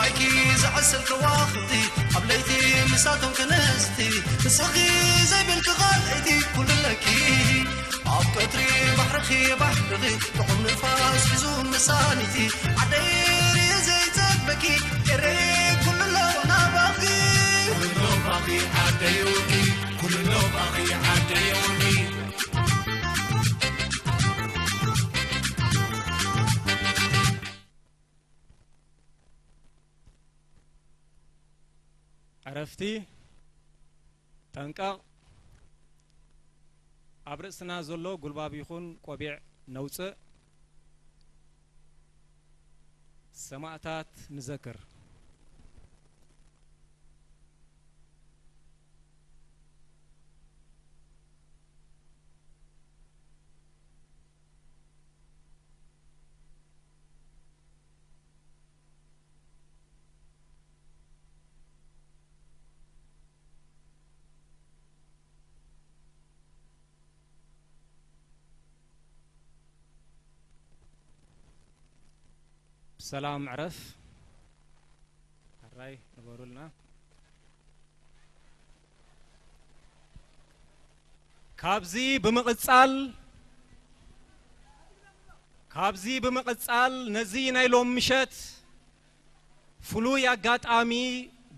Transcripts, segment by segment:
ኣይኪ ዝዕስል ከዋኽብቲ ኣብ ለይቲ ምሳቶም ክንስቲ ንስኺ ዘይብልኪ ኻልኣይቲ ኩሉ ኣለኪ ኣብ ቀትሪ ባሕርኺ ባሕርኺ ጥዑም ንፋስ ሒዙ መሳኒቲ ዓደይ ርእየ ዘይጸበኪ ኤረይ ኩሉ ኣሎ ናባኺ ኩሉ ናባኺ ዓደይ ወዲ ኩሉ ናባኺ ዓደይ ወዲ ዕረፍቲ፣ ጠንቀቕ፣ ኣብ ርእስና ዘሎ ጉልባብ ይኹን ቆቢዕ ነውጽእ፣ ሰማእታት ንዘክር። ብሰላም ዕረፍ። ሕራይ ንበሩልና። ካብዚ ብምቕጻል፣ ካብዚ ብምቕጻል ነዚ ናይ ሎም ምሸት ፍሉይ ኣጋጣሚ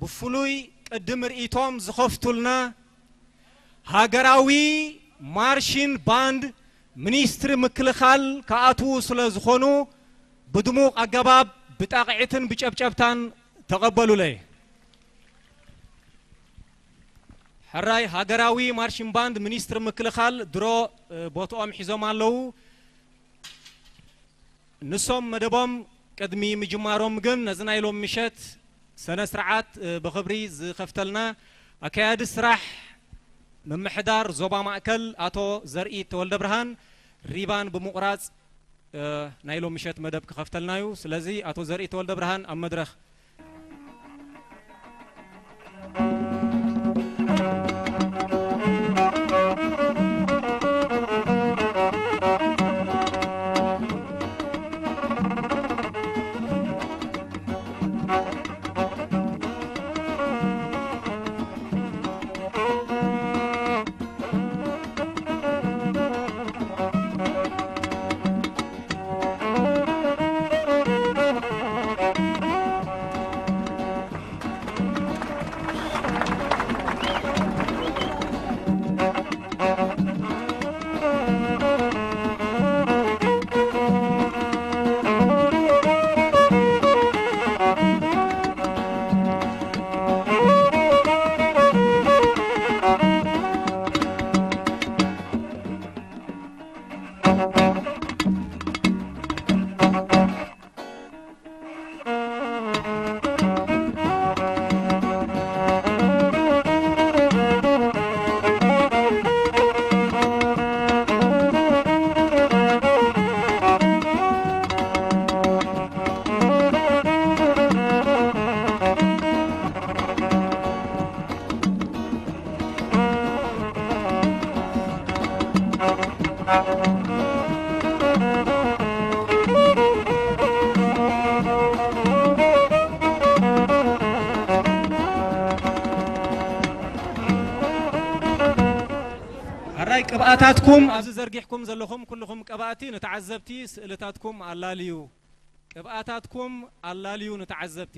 ብፍሉይ ቅዲ ምርኢቶም ዝኸፍቱልና ሃገራዊ ማርሺን ባንድ ሚኒስትሪ ምክልኻል ክኣትዉ ስለ ዝኾኑ ብድሙቕ ኣገባብ ብጣቕዒትን ብጨብጨብታን ተቐበሉለይ። ሕራይ ሃገራዊ ማርሺን ባንድ ሚኒስትሪ ምክልኻል ድሮ፣ እ፣ ቦትኦም ሒዞም ኣለዉ። ንሶም መደቦም ቅድሚ ምጅማሮም ግን ነዚ ናይ ሎም ምሸት ሰነ ስርዓት፣ እ፣ ብኽብሪ ዝኸፍተልና ኣካያዲ ስራሕ ምምሕዳር ዞባ ማእከል ኣቶ ዘርኢ ተወልደ ብርሃን ሪባን ብምቑራጽ፣ እ፣ ናይ ሎም ምሸት መደብ ክኸፍተልና እዩ። ስለዚ ኣቶ ዘርኢ ተወልደ ብርሃን ኣብ መድረኽ። ሕራይ ቅብኣታትኩም ኣብዚ ዘርጊሕኩም ዘለኹም ኩልኹም ቀባእቲ ንተዓዘብቲ ስእልታትኩም ኣላልዩ። ቅብኣታትኩም ኣላልዩ ንተዓዘብቲ።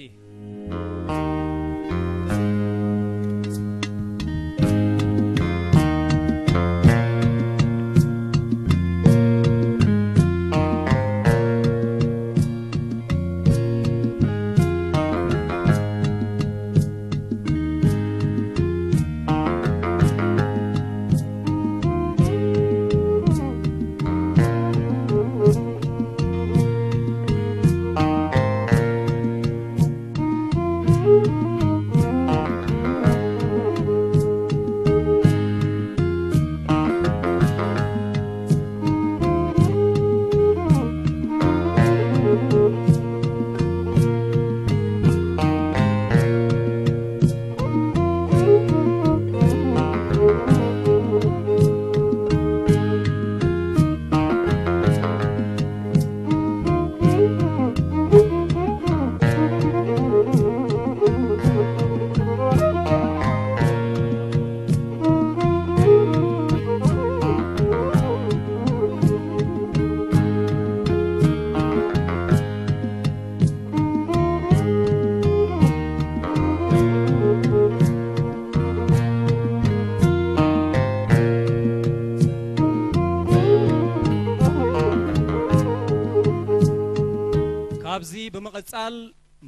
ኣብዚ ብምቕጻል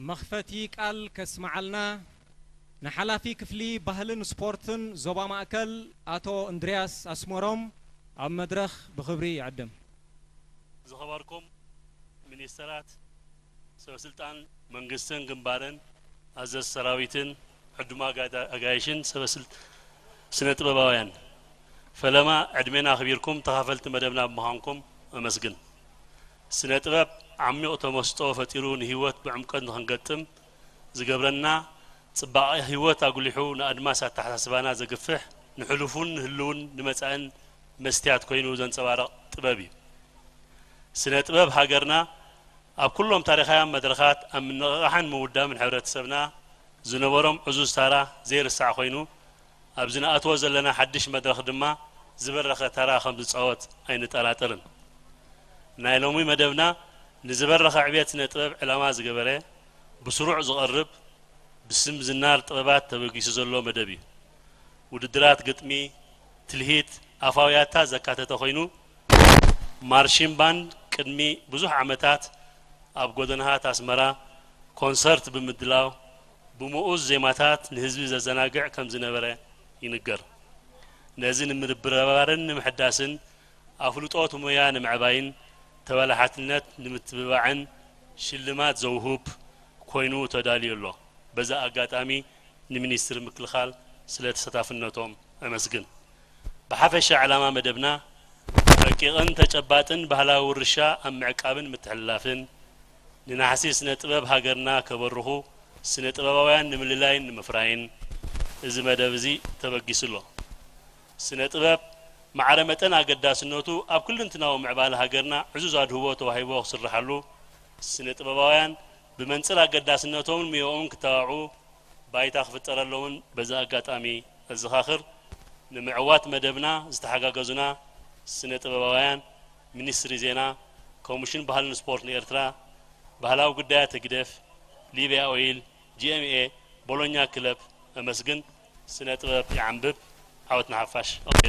መኽፈቲ ቃል ከስምዓልና ንሓላፊ ክፍሊ ባህልን ስፖርትን ዞባ ማእከል ኣቶ እንድርያስ ኣስመሮም ኣብ መድረኽ ብኽብሪ ይዕድም። ዝኸበርኩም ሚኒስተራት፣ ሰበስልጣን መንግስትን ግንባርን፣ ኣዘዝቲ ሰራዊትን፣ ዕዱማ ኣጋ-፣ ኣጋይሽን፣ ሰበስል-፣ ስነ ጥበባውያን፣ ፈለማ ዕድሜና ኣኽቢርኩም ተኻፈልቲ መደብና ብምዃንኩም ኣመስግን። ስነ ጥበብ ዓሚቕ ተመስጦ ፈጢሩ ንህይወት ብዕምቀት ንኽንገጥም ዝገብረና፣ ጽባቐ ህይወት ኣጉሊሑ ንኣድማስ ኣተሓሳስባና ዘግፍሕ፣ ንሕሉፉን ንህልውን ንመጻእን መስትያት ኮይኑ ዘንጸባርቕ ጥበብ እዩ። ስነ ጥበብ ሃገርና ኣብ ኩሎም ታሪኻውያን መድረኻት ኣብ ምንቕቓሕን ምውዳብን ሕብረተሰብና ዝነበሮም ዕዙዝ ታራ ዘይርሳዕ ኮይኑ፣ ኣብዚ ንኣትዎ ዘለና ሓድሽ መድረኽ ድማ ዝበረኸ ታራ ከም ዝጻወት ኣይንጠራጠርን። ናይ ሎሚ መደብና ንዝበረኸ ዕብየት ስነ ጥበብ ዕላማ ዝገበረ፣ ብስሩዕ ዝቐርብ፣ ብስም ዝናር ጥበባት ተበጊሱ ዘሎ መደብ እዩ። ውድድራት ግጥሚ፣ ትልሂት፣ ኣፋውያታ ዘካተተ ኮይኑ፣ ማርሺን ባንድ ቅድሚ ብዙሕ ዓመታት ኣብ ጎደናታት ኣስመራ ኮንሰርት ብምድላው፣ ብምኡዝ ዜማታት ንህዝቢ ዘዘናግዕ ከም ዝነበረ ይንገር። ነዚ ንምርብራባርን ንምሕዳስን፣ ኣፍልጦ እቲ ሞያ ንምዕባይን ተበላሓትነት ንምትብባዕን ሽልማት ዘውህብ ኮይኑ ተዳልዩ ኣሎ። በዚ ኣጋጣሚ ንሚኒስትሪ ምክልኻል ስለ ተሳታፍነቶም ኣመስግን። ብሓፈሻ ዕላማ መደብና ረቂቕን ተጨባጥን ባህላዊ ውርሻ ኣብ ምዕቃብን ምትሕልላፍን፣ ንናሕሲ ስነ ጥበብ ሃገርና ከበርኹ ስነ ጥበባውያን ንምልላይን ንምፍራይን እዚ መደብ እዚ ተበጊሱ ኣሎ። ስነ ጥበብ ማዕረ መጠን ኣገዳስነቱ ኣብ ኩልንትናዊ ምዕባለ ሃገርና ዕዙዝ ኣድህቦ ተዋሂቦ ክስርሓሉ፣ ስነ ጥበባውያን ብመንጽር ኣገዳስነቶምን ሜኦምን ክተባብዑ ባይታ ክፍጠረሎምን በዚ ኣጋጣሚ እዘኻኽር። ንምዕዋት መደብና ዝተሓጋገዙና ስነ ጥበባውያን፣ ሚኒስትሪ ዜና፣ ኮሚሽን ባህልን ስፖርትን ኤርትራ፣ ባህላዊ ጉዳያት ህግደፍ፣ ሊብያ ኦይል፣ ጂ ኤም ኤ፣ ቦሎኛ ክለብ እመስግን። ስነ ጥበብ ይዓንብብ። ዓወት ንሓፋሽ። ኦኬ።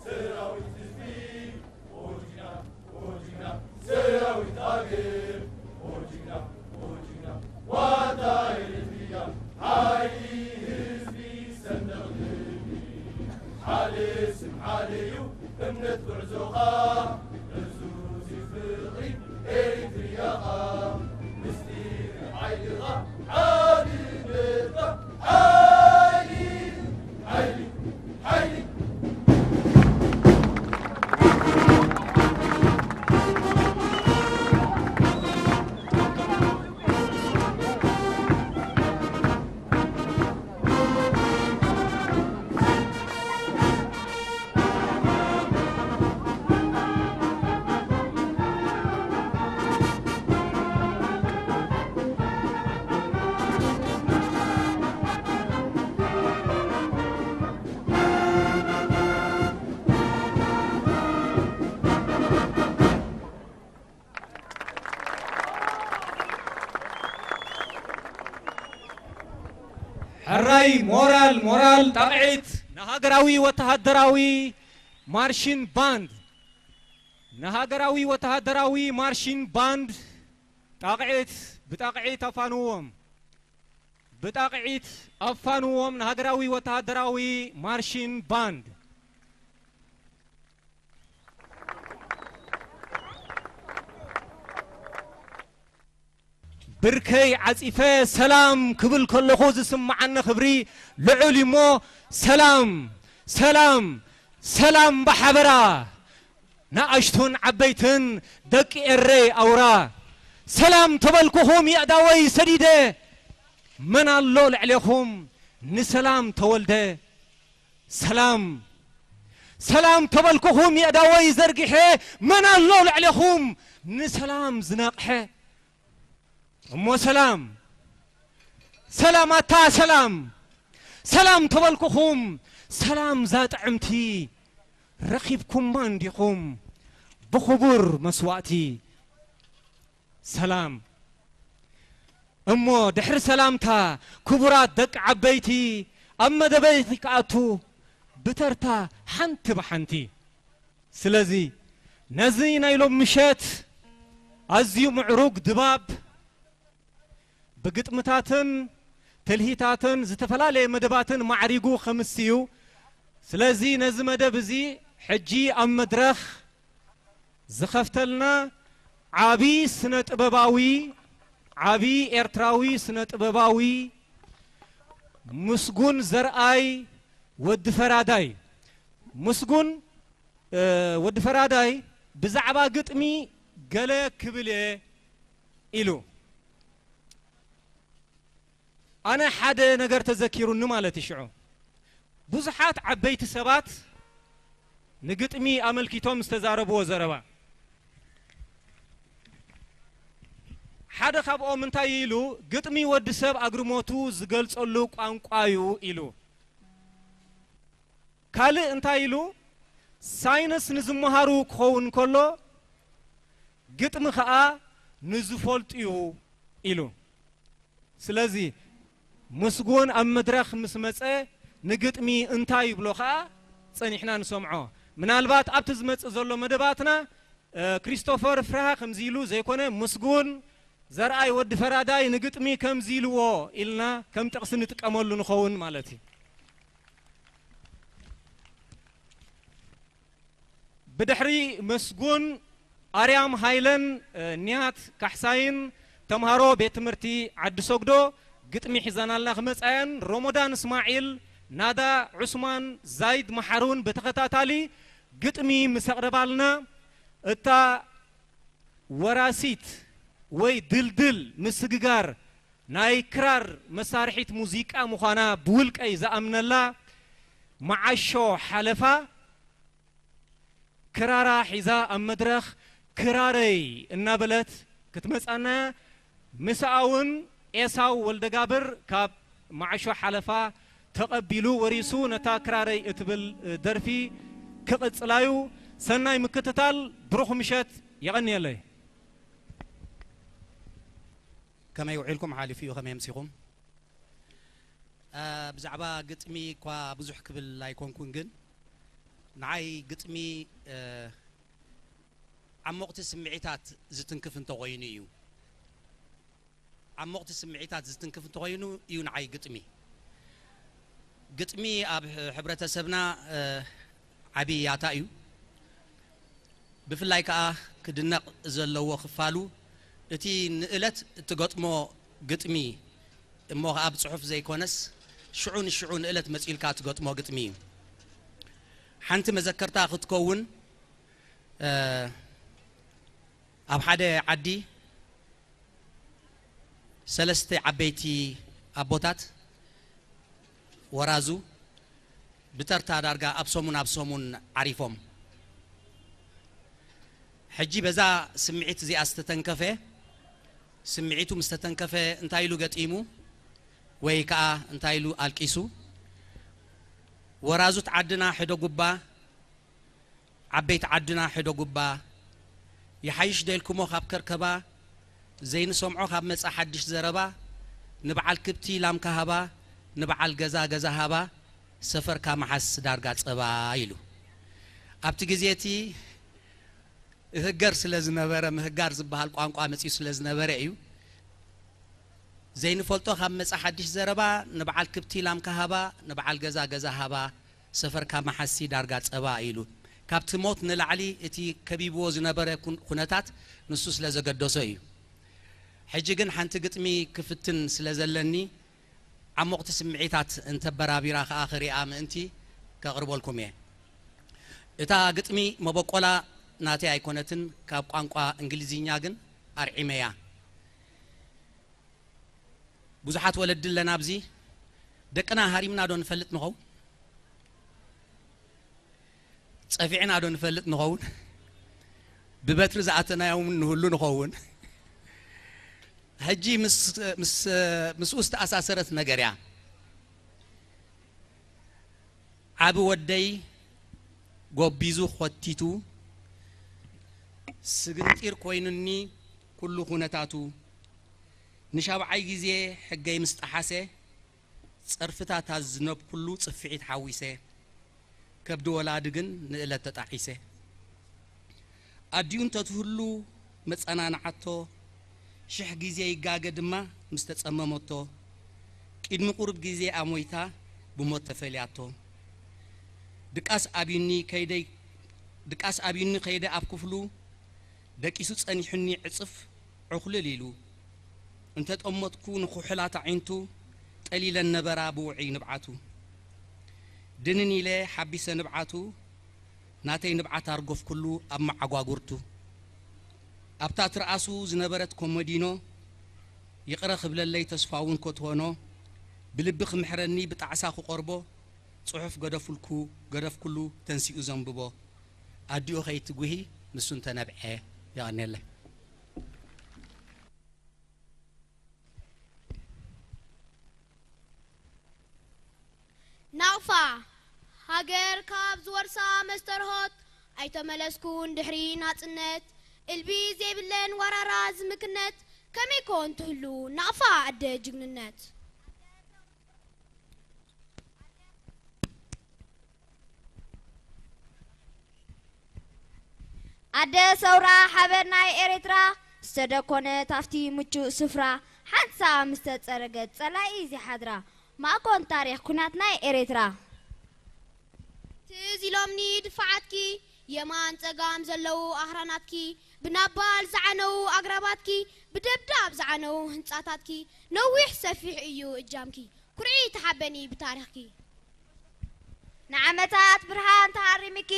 ሰራዊት ህዝቢ፣ ኦጅግና፣ ኦጅግና፣ ሰራዊት ሃገር፣ ኦጅግና፣ ኦጅግና፣ ዋልታ ኤሪትሪያ፣ ሓይሊ ህዝቢ ሰንደቕ ልቢ፣ ሓደ ስም ሓደ እዩ እምነት ጉዕዞኻ፣ ዕዙዝ እዩ ፍቕሪ ኤሪትሪያኻ፣ ምስጢር ሓይልኻ፣ ሓድነትካ፣ ሓይሊ፣ ሓይሊ፣ ሓይሊ። ሕራይ ሞራል፣ ሞራል ጣቕዒት ንሃገራዊ ወተሃደራዊ ማርሽን ባንድ፣ ንሃገራዊ ወተሃደራዊ ማርሽን ባንድ ጣቕዒት ብጣቕዒት ኣፋንዎም፣ ብጣቕዒት ኣፋንዎም ንሃገራዊ ወተሃደራዊ ማርሽን ባንድ። ብርከይ ዓጺፈ ሰላም ክብል ከለኹ ዝስምዓኒ ክብሪ ልዑል እዩ እሞ፣ ሰላም፣ ሰላም፣ ሰላም ብሓበራ፣ ንኣሽቱን ዓበይትን ደቂ ኤረይ ኣውራ። ሰላም ተበልኩኹም የእዳወይ ሰዲደ፣ መን ኣሎ ልዕሌኹም ንሰላም ተወልደ። ሰላም፣ ሰላም ተበልኩኹም የእዳወይ ዘርጊሐ፣ መን ኣሎ ልዕሌኹም ንሰላም ዝነቕሐ። እሞ ሰላም፣ ሰላም ኣታ ሰላም፣ ሰላም ተበልኩኹም፣ ሰላም ዛ ጥዕምቲ፣ ረኺብኩማ እንዲኹም ብኽቡር መስዋእቲ። ሰላም፣ እሞ ድሕሪ ሰላምታ ክቡራት ደቂ ዓበይቲ ኣብ መደበይ ክኣቱ ብተርታ ሓንቲ ብሓንቲ። ስለዚ ነዚ ናይ ሎም ምሸት ኣዝዩ ምዕሩግ ድባብ ብግጥምታትን ትልሂታትን ዝተፈላለየ መደባትን ማዕሪጉ ከምስዩ። ስለዚ ነዚ መደብ እዚ ሕጂ ኣብ መድረኽ ዝኸፍተልና ዓቢ ስነ ጥበባዊ፣ ዓቢ ኤርትራዊ ስነ ጥበባዊ ምስጉን ዘርኣይ ወዲ ፈራዳይ። ምስጉን፣ እ፣ ወዲ ፈራዳይ ብዛዕባ ግጥሚ ገለ ክብል እየ ኢሉ። ኣነ ሓደ ነገር ተዘኪሩኒ ማለት እዩ። ሽዑ ብዙሓት ዓበይቲ ሰባት ንግጥሚ ኣመልኪቶም ዝተዛረብዎ ዘረባ፣ ሓደ ካብኦም እንታይ ኢሉ? ግጥሚ ወዲ ሰብ ኣግርሞቱ ዝገልጸሉ ቋንቋ እዩ ኢሉ። ካልእ እንታይ ኢሉ? ሳይንስ ንዝመሃሩ ክኸውን ከሎ፣ ግጥሚ ኸኣ ንዝፈልጡ እዩ ኢሉ። ስለዚ ምስጉን ኣብ መድረኽ ምስ መጸ ንግጥሚ እንታይ ይብሎ ኸኣ ጸኒሕና ንሰምዖ። ምናልባት ኣብቲ ዝመጽእ ዘሎ መደባትና፣ እ፣ ክሪስቶፈር ፍርሃ ከምዚ ኢሉ ዘይኮነ፣ ምስጉን ዘርኣይ ወዲ ፈራዳይ ንግጥሚ ከምዚ ኢልዎ ኢልና ከም ጥቕሲ ንጥቀመሉ ንኸውን ማለት እዩ። ብድሕሪ መስጉን፣ ኣርያም ሃይለን፣ እ፣ ኒያት ካሕሳይን ተምሃሮ ቤት ትምህርቲ ዓዲ ሰግዶ ግጥሚ ሒዘናልና ክመጻ እየን። ሮሞዳን እስማዒል፣ ናዳ ዑስማን፣ ዛይድ መሓሩን ብተኸታታሊ ግጥሚ ምስ ኣቕረባልና፣ እታ ወራሲት ወይ ድልድል ምስግጋር ናይ ክራር መሳርሒት ሙዚቃ ምዃና ብውልቀይ ዝኣምነላ መዓሾ ሓለፋ፣ ክራራ ሒዛ ኣብ መድረኽ ክራረይ እናበለት ክትመጻና፣ ምስኣ እውን ኤሳው ወልደጋብር ካብ መዓሾ ሓለፋ ተቐቢሉ ወሪሱ ነታ ክራረይ እትብል ደርፊ ክቕጽላዩ። ሰናይ ምክትታል፣ ብሩኽ ምሸት፣ የቐንየለይ። ከመይ ውዒልኩም ሓሊፉ እዩ፣ ከመይ ኣምሲኹም? አ፣ ብዛዕባ ግጥሚ እኳ ብዙሕ ክብል ኣይኮንኩን፣ ግን ንዓይ ግጥሚ፣ እ፣ ዓሞቕቲ ስምዒታት ዝትንክፍ እንተኾይኑ እዩ። ዓሞቕቲ ስምዒታት ዝትንክፍ እንተኾይኑ እዩ ንዓይ ግጥሚ። ግጥሚ ኣብ ሕ-፣ ሕብረተሰብና፣ እ፣ ዓቢ ያታ እዩ። ብፍላይ ከኣ ክድነቕ ዘለዎ ክፋሉ፣ እቲ ንእለት እትገጥሞ ግጥሚ እሞ ከኣ ብጽሑፍ ዘይኮነስ፣ ሽዑ ንሽዑ ንእለት መጺኡ ኢልካ እትገጥሞ ግጥሚ እዩ። ሓንቲ መዘከርታ ክትከውን፣ እ፣ ኣብ ሓደ ዓዲ ሰለስተ ዓበይቲ ኣቦታት ወራዙ ብተርታ ዳርጋ ኣብ ሰሙን ኣብ ሰሙን ዓሪፎም። ሕጂ በዛ ስምዒት እዚኣ ዝተተንከፈ፣ ስምዒቱ ምስ ተተንከፈ እንታይ ኢሉ ገጢሙ ወይ ከኣ እንታይ ኢሉ ኣልቂሱ? ወራዙት ዓድና ሕደጉባ፣ ዓበይቲ ዓድና ሕደጉባ፣ ይሓይሽ ደልኩሞ ካብ ከርከባ፣ ዘይንሰምዖ ካብ መጻ ሓድሽ ዘረባ፣ ንበዓል ክብቲ ላምካ ሃባ፣ ንበዓል ገዛ ገዛ ሃባ፣ ሰፈርካ መሓስ ዳርጋ ጸባ ኢሉ። ኣብቲ ግዜ እቲ እህገር ስለ ዝነበረ፣ ምህጋር ዝበሃል ቋንቋ መጺኡ ስለ ዝነበረ እዩ። ዘይንፈልጦ ካብ መጻ ሓድሽ ዘረባ፣ ንበዓል ክብቲ ላምካ ሃባ፣ ንበዓል ገዛ ገዛ ሃባ፣ ሰፈርካ መሓሲ ዳርጋ ጸባ ኢሉ። ካብቲ ሞት ንላዕሊ እቲ ከቢብዎ ዝነበረ ኩን-፣ ኩነታት ንሱ ስለ ዘገደሶ እዩ። ሕጂ ግን ሓንቲ ግጥሚ ክፍትን ስለ ዘለኒ፣ ዓሞቕቲ ስምዒታት እንተበራቢራ ከኣ ክሪኣ ምእንቲ ከቕርበልኩም እየ። እታ ግጥሚ መበቆላ ናተይ ኣይኮነትን፣ ካብ ቋንቋ እንግሊዝኛ ግን ኣርዒመያ። ብዙሓት ወለዲ ኣለና ኣብዚ። ደቅና ሃሪምና ዶ ንፈልጥ ንኸውን? ጸፊዕና ዶ ንፈልጥ ንኸውን? ብበትሪ ዝኣተናዮም ንህሉ ንኸውን? ሕጂ ምስ፣ ምስ፣ ምስኡ ዝተኣሳሰረት ነገር እያ። ዓቢ ወደይ ጎቢዙ ኾቲቱ፣ ስግንጢር ኮይኑኒ ኩሉ ኩነታቱ። ንሻብዓይ ግዜ ሕገይ ምስ ጠሓሰ፣ ጸርፍታታ ዝነብኩሉ ጽፍዒት ሓዊሰ፣ ከብዲ ወላዲ ግን ንእለት ተጣዒሰ። ኣዲኡ እንተትህሉ መጸናንዓቶ፣ ሽሕ ግዜ ይጋገ ድማ ምስ ተጸመመቶ፣ ቅድሚ ቁሩብ ግዜ ኣሞይታ ብሞት ተፈልያቶ። ድቃስ ኣብዩኒ ከይደ፣ ድቃስ ኣብዩኒ ከይደ ኣብ ክፍሉ፣ ደቂሱ ጸኒሑኒ ዕጽፍ ዕኹልል ኢሉ። እንተ ጠመትኩ ንኹሕላት ኣዒንቱ፣ ጠሊለን ነበራ ብውዑይ ንብዓቱ። ድንን ኢለ ሓቢሰ ንብዓቱ፣ ናተይ ንብዓት ኣርገፍኩሉ ኣብ መዓጓጉርቱ። ኣብታ ትርኣሱ ዝነበረት ኮመዲኖ፣ ይቕረ ክብለለይ ተስፋ እውን ከትሆኖ፣ ብልቢ ክምሕረኒ ብጣዕሳ ክቖርቦ፣ ጽሑፍ ገደፍኩሉ፣ ገደፍኩሉ ተንሲኡ ዘንብቦ። ኣዲኡ ከይትጉሂ ንሱ እንተነብዐ። የቐንየለይ። ናቕፋ፣ ሃገር ካብ ዝወርሳ መስተርሆት፣ ኣይተመለስኩን ድሕሪ ናጽነት። እልቢ ዘይብለን ዋራራ ዝምክነት፣ ከመይ ኮን ትህሉ ናቕፋ ኣደ ጅግንነት። ኣደ ሰውራ ሓበን ናይ ኤርትራ፣ ዝተደኮነት ኣብቲ ምቹእ ስፍራ፣ ሓንሳ ምስ ተጸረገት ጸላኢ ዘይሓድራ፣ ማእኮን ታሪኽ ኩናት ናይ ኤርትራ። ትዝ ኢሎምኒ ድፋዓትኪ፣ የማን ጸጋም ዘለዉ ኣኽራናትኪ፣ ብናባል ዝዓነዉ ኣግራባትኪ፣ ብደብዳብ ዝዓነዉ ህንጻታትኪ፣ ነዊሕ ሰፊሕ እዩ እጃምኪ። ኩርዒ ተሓበኒ ብታሪኽኪ። ንዓመታት ብርሃን ተሃሪምኪ፣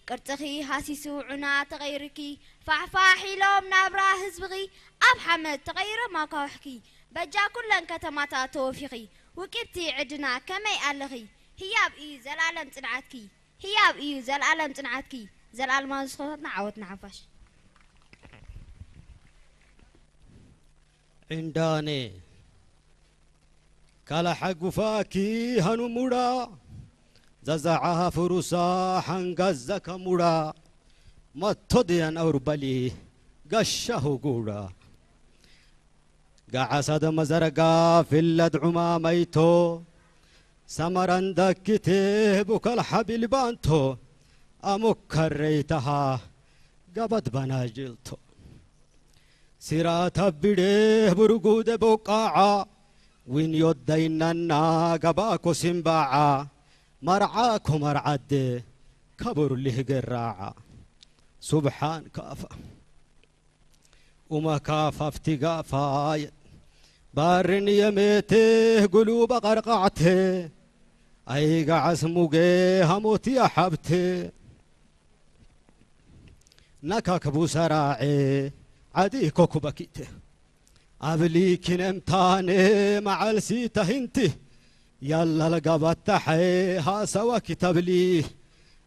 ቅርጽኺ ሃሲሱ ዑና ተቐይርኪ፣ ፋሕፋሕ ኢሎም ናብራ ህዝብኺ፣ ኣብ ሓመድ ተቐይሮም ኣካውሕኪ። በጃ ኩለን ከተማታት ተወፊኺ፣ ውቅብቲ ዕድና ከመይ ኣለኺ? ህያብ እዩ ዘልኣለም ጽንዓትኪ፣ ህያብ እዩ ዘልኣለም ጽንዓትኪ። ዘልኣለማዊ ዝኽርታትና ዓወት ንሓፋሽ። ዕንዳኔ ካላሓጉፋኪ ሃኑሙራ፣ ዛዛዓ ፍሩሳ ሓንጋዛ ካሙራ፣ ማቶድያን ኣውርባሊ ጋሻ ሁጉራ። ጋዓሳ ደመዘረጋ ፍለድ ዑማመይቶ፣ ሰመራን ዳኪቴ ቡካል ሓቢል ባንቶ፣ ኣሙካረይታሃ ጋባት ባናጅልቶ። ሲራታ ብዴ ብርጉደ ቦቃዓ፣ ዊንዮት ዳይናና ጋባኮ ሲምባዓ፣ መርዓኮ መርዓደ ከቡር ሊህ ገራዓ። ሱብሓን ካፋ። ኡመካ ፋፍቲ ጋፋ፣ ባርን የሜቴ ጉሉ በቐርቃዕቴ፣ ኣይጋዓስ ሙጌ ሃሞት ያሓብቴ። ናካክቡ ሰራዔ ዓዲ ኮኩበኪቴ። ኣብሊ ኪነምታኔ መዓልሲ ታሂንቲ፣ ያላል ጋባታሐ ሃሰዋ ኪታብሊ፣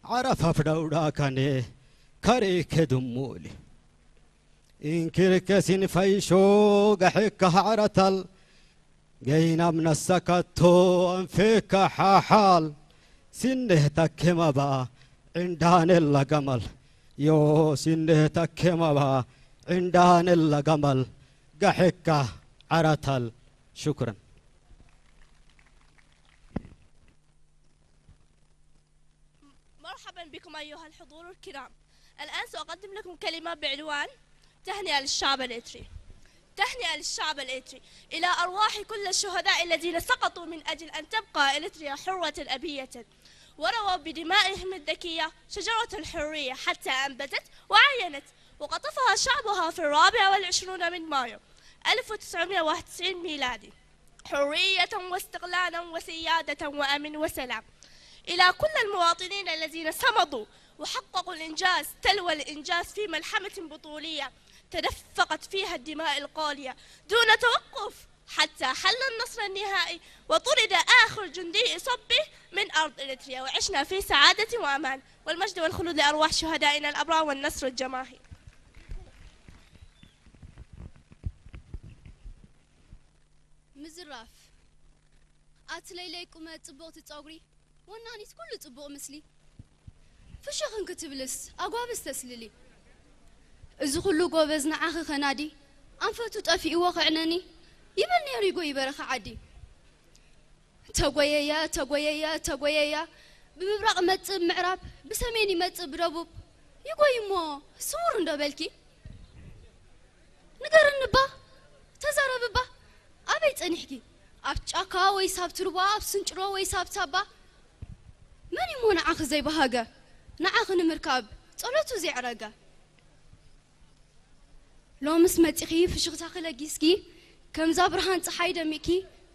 ዓራፋፍ ዳውዳካኔ ካሬ ከድሞሊ። ኢንኪርከሲን ፈይሾ ጋሕካ ዓራታል፣ ገይናም ነሰካቶ ኣንፌካ ሓሓል፣ ሲኔህ ተኬማባ ዕንዳኔላ ገመል፣ ዮ ሲኔህ ተኬማባ ዕንዳኔላ ገመል፣ ጋሕካ ዓራታል። ሹክረን። مرحبا بكم أيها الحضور الكرام. الآن سأقدم لكم كلمة بعنوان تهنئة للشعب الإريتري. تهنئة للشعب الإريتري إلى أرواح كل الشهداء الذين سقطوا من أجل أن تبقى إريتريا حرة أبية، ورووا بدمائهم الذكية شجرة الحرية حتى أنبتت وعينت وقطفها شعبها في الرابع والعشرون من مايو ألف وتسعمائة وواحد وتسعين ميلادي. حرية واستقلالا وسيادة وأمن وسلام. إلى كل المواطنين الذين صمدوا وحققوا الإنجاز تلو الإنجاز في ملحمة بطولية تدفقت فيها الدماء الغالية دون توقف حتى حل النصر النهائي وطرد آخر جندي صبي من أرض إريتريا، وعشنا في سعادة وأمان، والمجد والخلود لأرواح شهدائنا الأبرار والنصر الجماهيري. ምዝራፍ። ኣቲ ለይለይ ቁመት ጽብቕቲ ጸጉሪ፣ ወናኒት ኩሉ ጽቡቕ ምስሊ። ፍሽኽ እንክትብልስ ኣጓብዝ ተስልሊ። እዚ ኩሉ ጎበዝ ንዓኺ ከናዲ፣ ኣንፈቱ ጠፊእዎ ክዕነኒ። ይብል ነይሩ ይጎይ በረኻ ዓዲ። ተጎየየ፣ ተጎየየ፣ ተጎየየ፣ ብምብራቕ መጽእ ብምዕራብ፣ ብሰሜን ይመጽእ ብደቡብ። ይጎይ እሞ ስውር እንዶ በልኪ? ንገርኒ እባ፣ ተዛረቢ እባ። ኣበይ ጸኒሕኪ? ኣብ ጫካ ወይስ ኣብቲ ሩባ፣ ኣብ ስንጭሮ ወይስ ኣብ ሳባ? መን እሞ ንዓኺ ዘይበሃገ? ንዓኺ ንምርካብ ጸሎቱ ዘይዕረገ። ሎምስ መጺኺ ፍሽኽታኺ ለጊስኪ፣ ከምዛ ብርሃን ጸሓይ ደሚቕኪ፣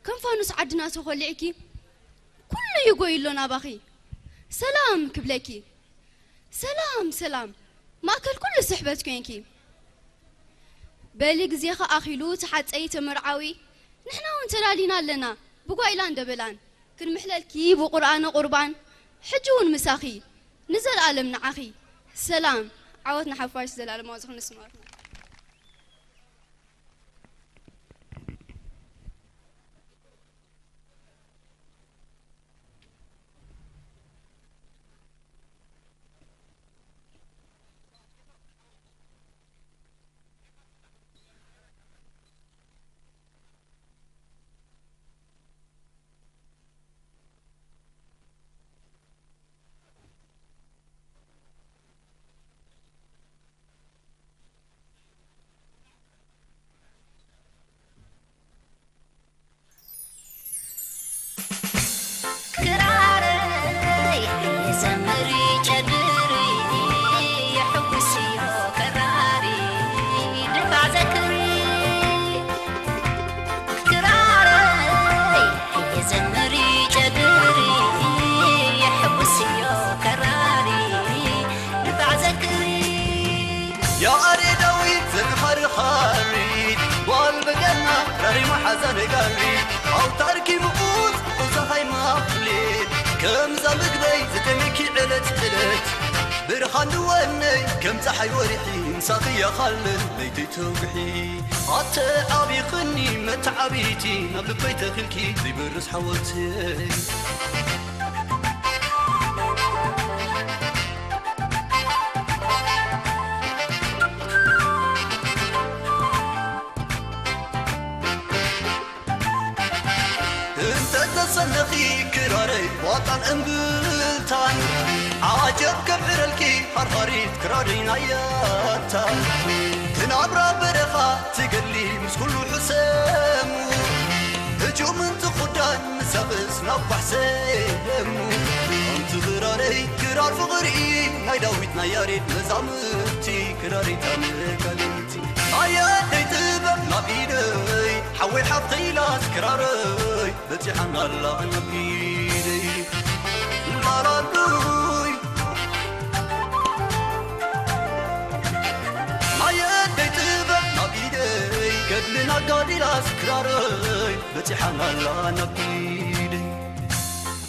ከም ፋኑስ ዓድና ተኾሊዕኪ፣ ኩሉ ይጎይ ኣሎ ናባኺ። ሰላም ክብለኪ። ሰላም ሰላም፣ ማእከል ኩሉ ስሕበት ኮንኪ። በሊ ግዜኺ ኣኺሉ ተሓጸዪ ተመርዓዊ፣ ንሕና እውን ተዳሊና ኣለና ብጓይላን ደበላን። ክንምሕለልኪ ብቁርኣነ ቁርባን፣ ሕጂ እውን ምሳኺ ንዘለኣለም ንዓኺ። ሰላም፣ ዓወት ንሓፋሽ፣ ዘላለማዊ ዝኽሪ ንስማርና። ክራረይ ዘምሪ ጨድሪ የሕጉስዮ ከራሪ ድፋዕ ዘክሪ ክራረይ ዘምሪ ጨድሪ የሕጉስዮ ከራሪ ድፋዕ ዘክሪ ያሬዳዊት ዘምሃሪ ኻሪት ጓል በገና ራሪ መሓዛ ነጋሪት ኣውታርኪ ምቑዝ ቁዛኻይ ማፍሌት ከምዛ ምግበይ ዝጠመኪ ዕለት ዕለት ብርሃን ድወነይ ከም ፀሓይ ወርሒ ምሳኺ ያኻልን ለይተይ ተውግሒ ኣተዓቢኽኒ መተዓቢቲ ናብ ልበይ ተኺልኪ ዘይበርስ ሓወልቲ እንተ ተሰነኺ ክራረይ ዋጣን እምብልታን ዓጀብ ከብዕረልኪ ሃርሃሪት ክራረይ ናያታ ክናብራ በረኻ ትገሊ ምስ ኩሉ ሕሰሙ ህጁም እንትኹዳን ንሰኽስ ናብ ባሕሰሙ ኣንቲ ክራረይ ክራር ፍቕሪ ናይ ዳዊት ናይ ያሬድ መዛምርቲ ክራረይ ታመካልቲ ኣየደይ ጥበብ ናብ ኢደይ ሓወይ ሓፍተይ ኢላስ ክራረይ በፂሓና ኣላ ናብ ኢደይ ላላሉይ ኣየደይ ጥበብ ናብ ኢደይ ገድልን ኣጋዲላስ ክራረይ በፂሓና ኣላ ናብ ኢደይ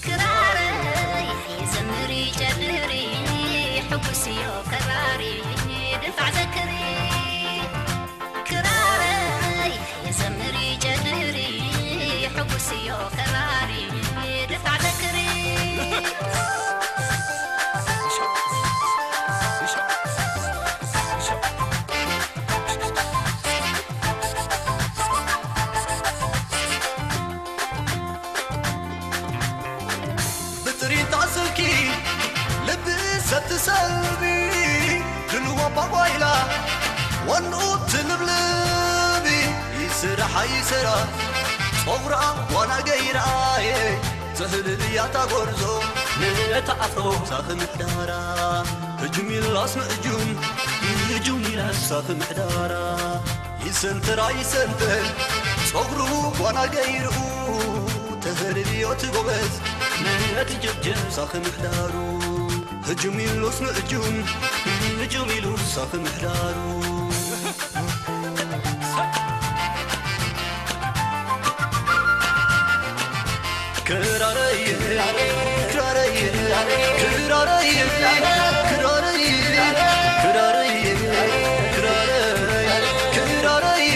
ክራረይ ዘምሪ ጨድሪ ሕጉስዮ ከራሪ ድፋዕ ዘክሪ ክራረይ ዘምሪ ጨድሪ ሕጉስዮ ከራሪ ድፋዕ ዘክሪ ብጥሪት ኣስልኪ ልቢ ሰብ ትሰልቢ ድልዋ ባጓይላ ወንኡ ትልብልቢ ይስራሓ ይሰራ ጸጉራ ዋና ገይራየ ዘህልልያ ታጎርዞ ነታ ኣፍሮ ሳኺ ምሕዳራ ህጁም ይላስ ምእጁም ህጁም ይላስ ሳኺ ምሕዳራ ይሰንተራ ይሰንተር ጸጉሩ ጓና ገይሩ ተህርድዮ ትጎበዝ ነቲ ጀብጀብ ሳኺ ምሕዳሩ ህጁም ኢሉስ ንእጁም ህጁም ኢሉስ ሳኺ ምሕዳሩ ክራረይ ክራረይ ክራረይ ክራረይ ክራረይ ክራረይ ክራረይ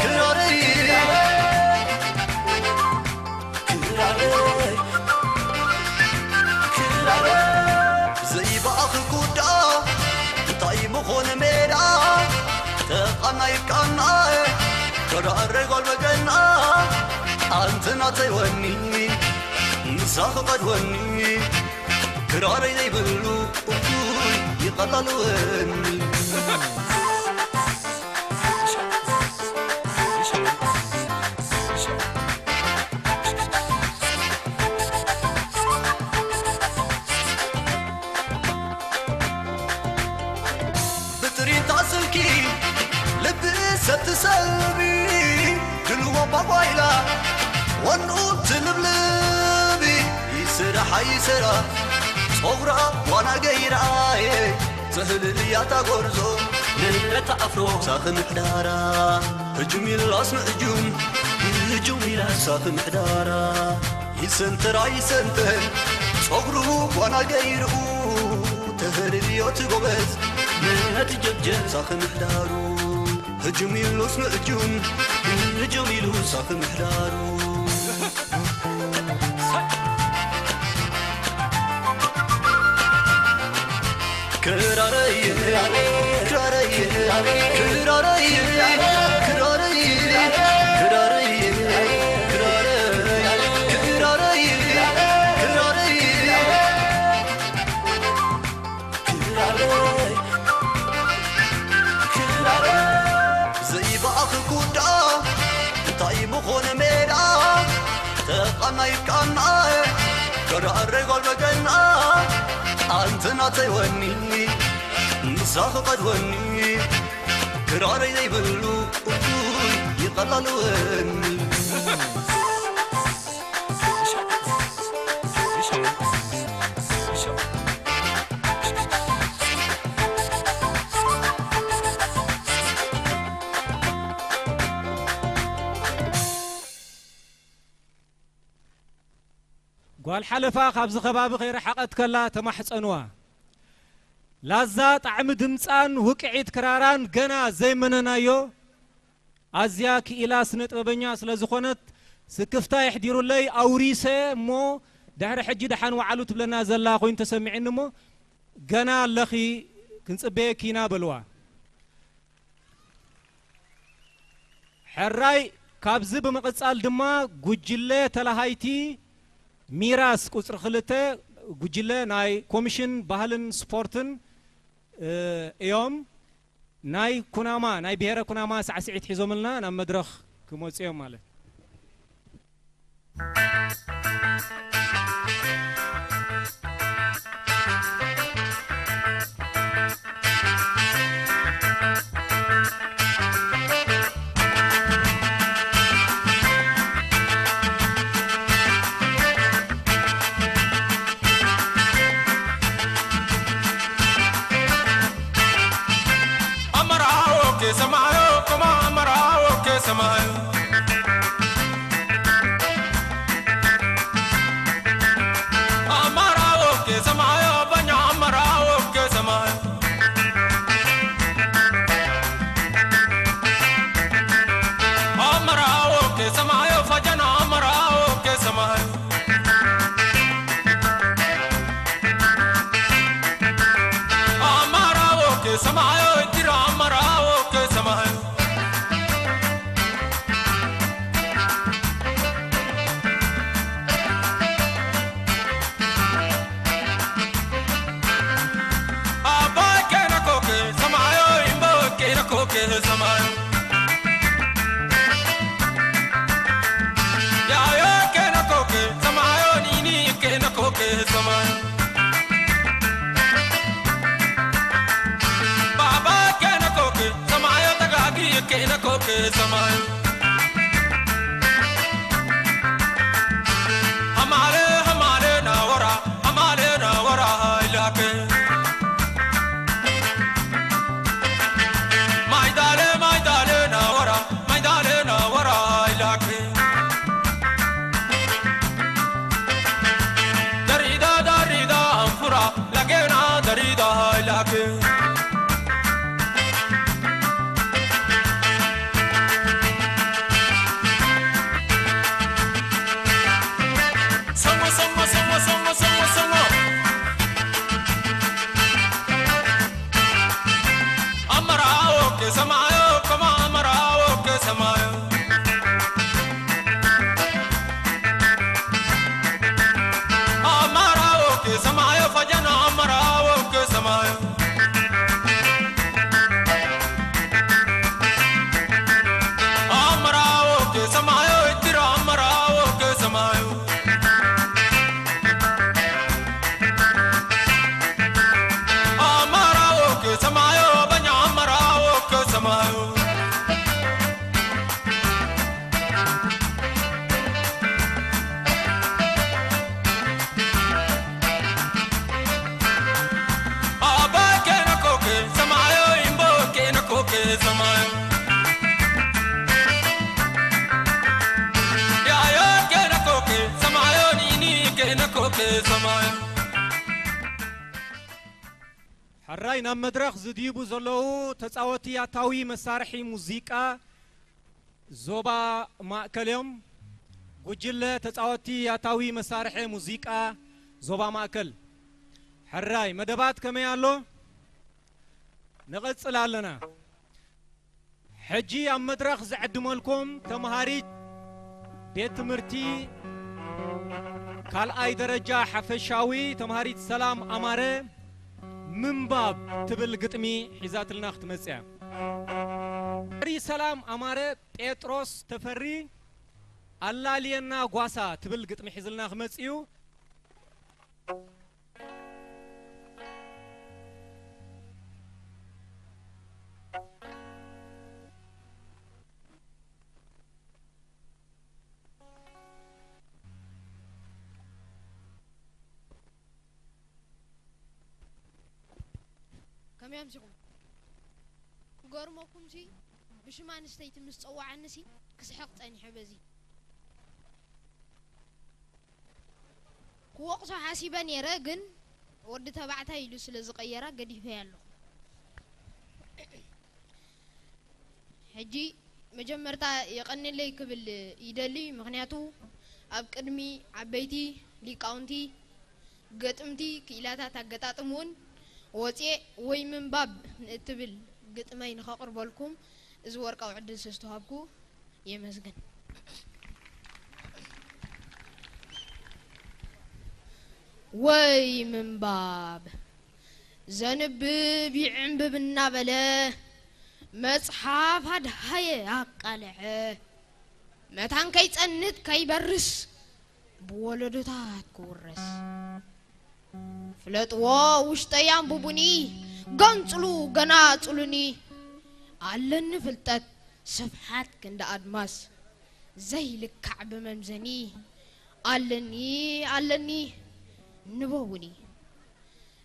ክራረይ ክራረይ ዘይበኣኽ ኩዳ እንታይ ምኾነ ሜዳ ተቓናይ ቃናይ ዳረይ ጓል በገና ኣንቲ ናተይ ወኒ ንሳ ክቐድወኒ ክራረይ ዘይብሉ እኩይ ይቐላልወኒ። ብጥሪታ ስልኪ ልቢ ሰብ ትሰልቢ ድልዎ ባባይላ ወንኡ ትልብልቢ ይስራሕ ይስራ ጸጉራ ዋና ገይራየ ትህልል እያ ታጎርዞ ንነታ ኣፍሮ ሳኺ ምሕዳራ ህጁም ኢላስ ንእጁም ህጁም ኢላስ ሳኺ ምሕዳራ ይሰንተራ ይሰንተር ጸጉሩ ዋና ገይሩ ተህልልዮ ትጎበዝ ነቲ ጀብጀብ ሳኺ ምሕዳሩ ህጁም ኢሉስ ንእጁም ህጁም ኢሉ ሳኺ ምሕዳሩ ክራረይ ክራረይ ክራረይ ክራረይ ክራረይ ክራረይ ዘይበኣኽ ኩዳ እንታይ ምኾነ ሜዳ ተቓናይ ቃናየ ከዳረይ ጓል በገና ኣንቲ ናተይ ወኒ ንሳ ክቐድወኒ ክራረይ ዘይብሉ እኩይ ይቐላልወኒ ጓል ሓለፋ ካብዚ ከባቢ ከይረሓቐት ከላ ተማሕጸንዋ። ላዛ ጣዕሚ ድምጻን ውቅዒት ክራራን ገና ዘይመነናዮ። ኣዝያ ክኢላ ስነ ጥበበኛ ስለ ዝኾነት ስክፍታ የሕዲሩለይ ኣውሪሰ እሞ ድሕሪ ሕጂ ደሓን ወዓሉ ትብለና ዘላ ኮይኑ ተሰሚዕኒ እሞ ገና ኣለኺ ክንጽበየኪ ኢና በልዋ። ሕራይ ካብዚ ብምቕጻል ድማ ጉጅለ ተላሃይቲ ሚራስ ቁጽሪ ክልተ ጉጅለ ናይ ኮሚሽን ባህልን ስፖርትን እዮም። ናይ ኩናማ ናይ ብሄረ ኩናማ ሳዕስዒት ሒዞምልና ናብ መድረኽ ክመፁ እዮም ማለት ሕራይ ናብ መድረኽ ዝድይቡ ዘለዉ ተጻወቲ ያታዊ መሳርሒ ሙዚቃ ዞባ ማእከል እዮም። ጉጅለ ተጻወቲ ያታዊ መሳርሒ ሙዚቃ ዞባ ማእከል። ሕራይ መደባት ከመይ ኣሎ? ንቐጽል ኣለና። ሕጂ ኣብ መድረኽ ዝዕድመልኩም ተምሃሪት ቤት ትምህርቲ ካልኣይ ደረጃ ሓፈሻዊ ተምሃሪት ሰላም ኣማረ ምንባብ ትብል ግጥሚ ሒዛትልና ክትመጽእ እያ። ተምሃሪ ሰላም ኣማረ ጴጥሮስ ተፈሪ ኣላልየና ጓሳ ትብል ግጥሚ ሒዝልና ክመጽእ እዩ። ከመይ ኣምሲኹም? ክገርመኩምሲ፣ ብሽም ኣንስተይቲ ምስ ጸዋዓንሲ ክስሕቕ ጸኒሐ። በዚ ክወቕሶ ሓሲበ ነይረ፣ ግን ወዲ ተባዕታይ ኢሉ ስለ ዝቐየራ ገዲፈያ ኣለኹ። ሕጂ መጀመርታ የቐንለይ ክብል ይደሊ፣ ምኽንያቱ ኣብ ቅድሚ ዓበይቲ ሊቃውንቲ ገጥምቲ ክኢላታት ኣገጣጥም እውን ወፅየ ወይ ምንባብ ንእትብል ግጥመይ ንኸቕርበልኩም እዚ ወርቃዊ ዕድል ስለ ዝተዋህብኩ የመስግን። ወይ ምንባብ! ዘንብብ ይዕንብብ እናበለ መጽሓፍ ኣድሃየ ኣቃልዐ። መታን ከይጸንት ከይበርስ ብወለዶታት ክውረስ። ፍለጥዎ ውሽጠይ ኣንብቡኒ፣ ገንጽሉ ገናጽሉኒ። ኣለኒ ፍልጠት ስፍሓት ክንዲ ኣድማስ ዘይልካዕ ብመምዘኒ። ኣለኒ ኣለኒ ንበቡኒ።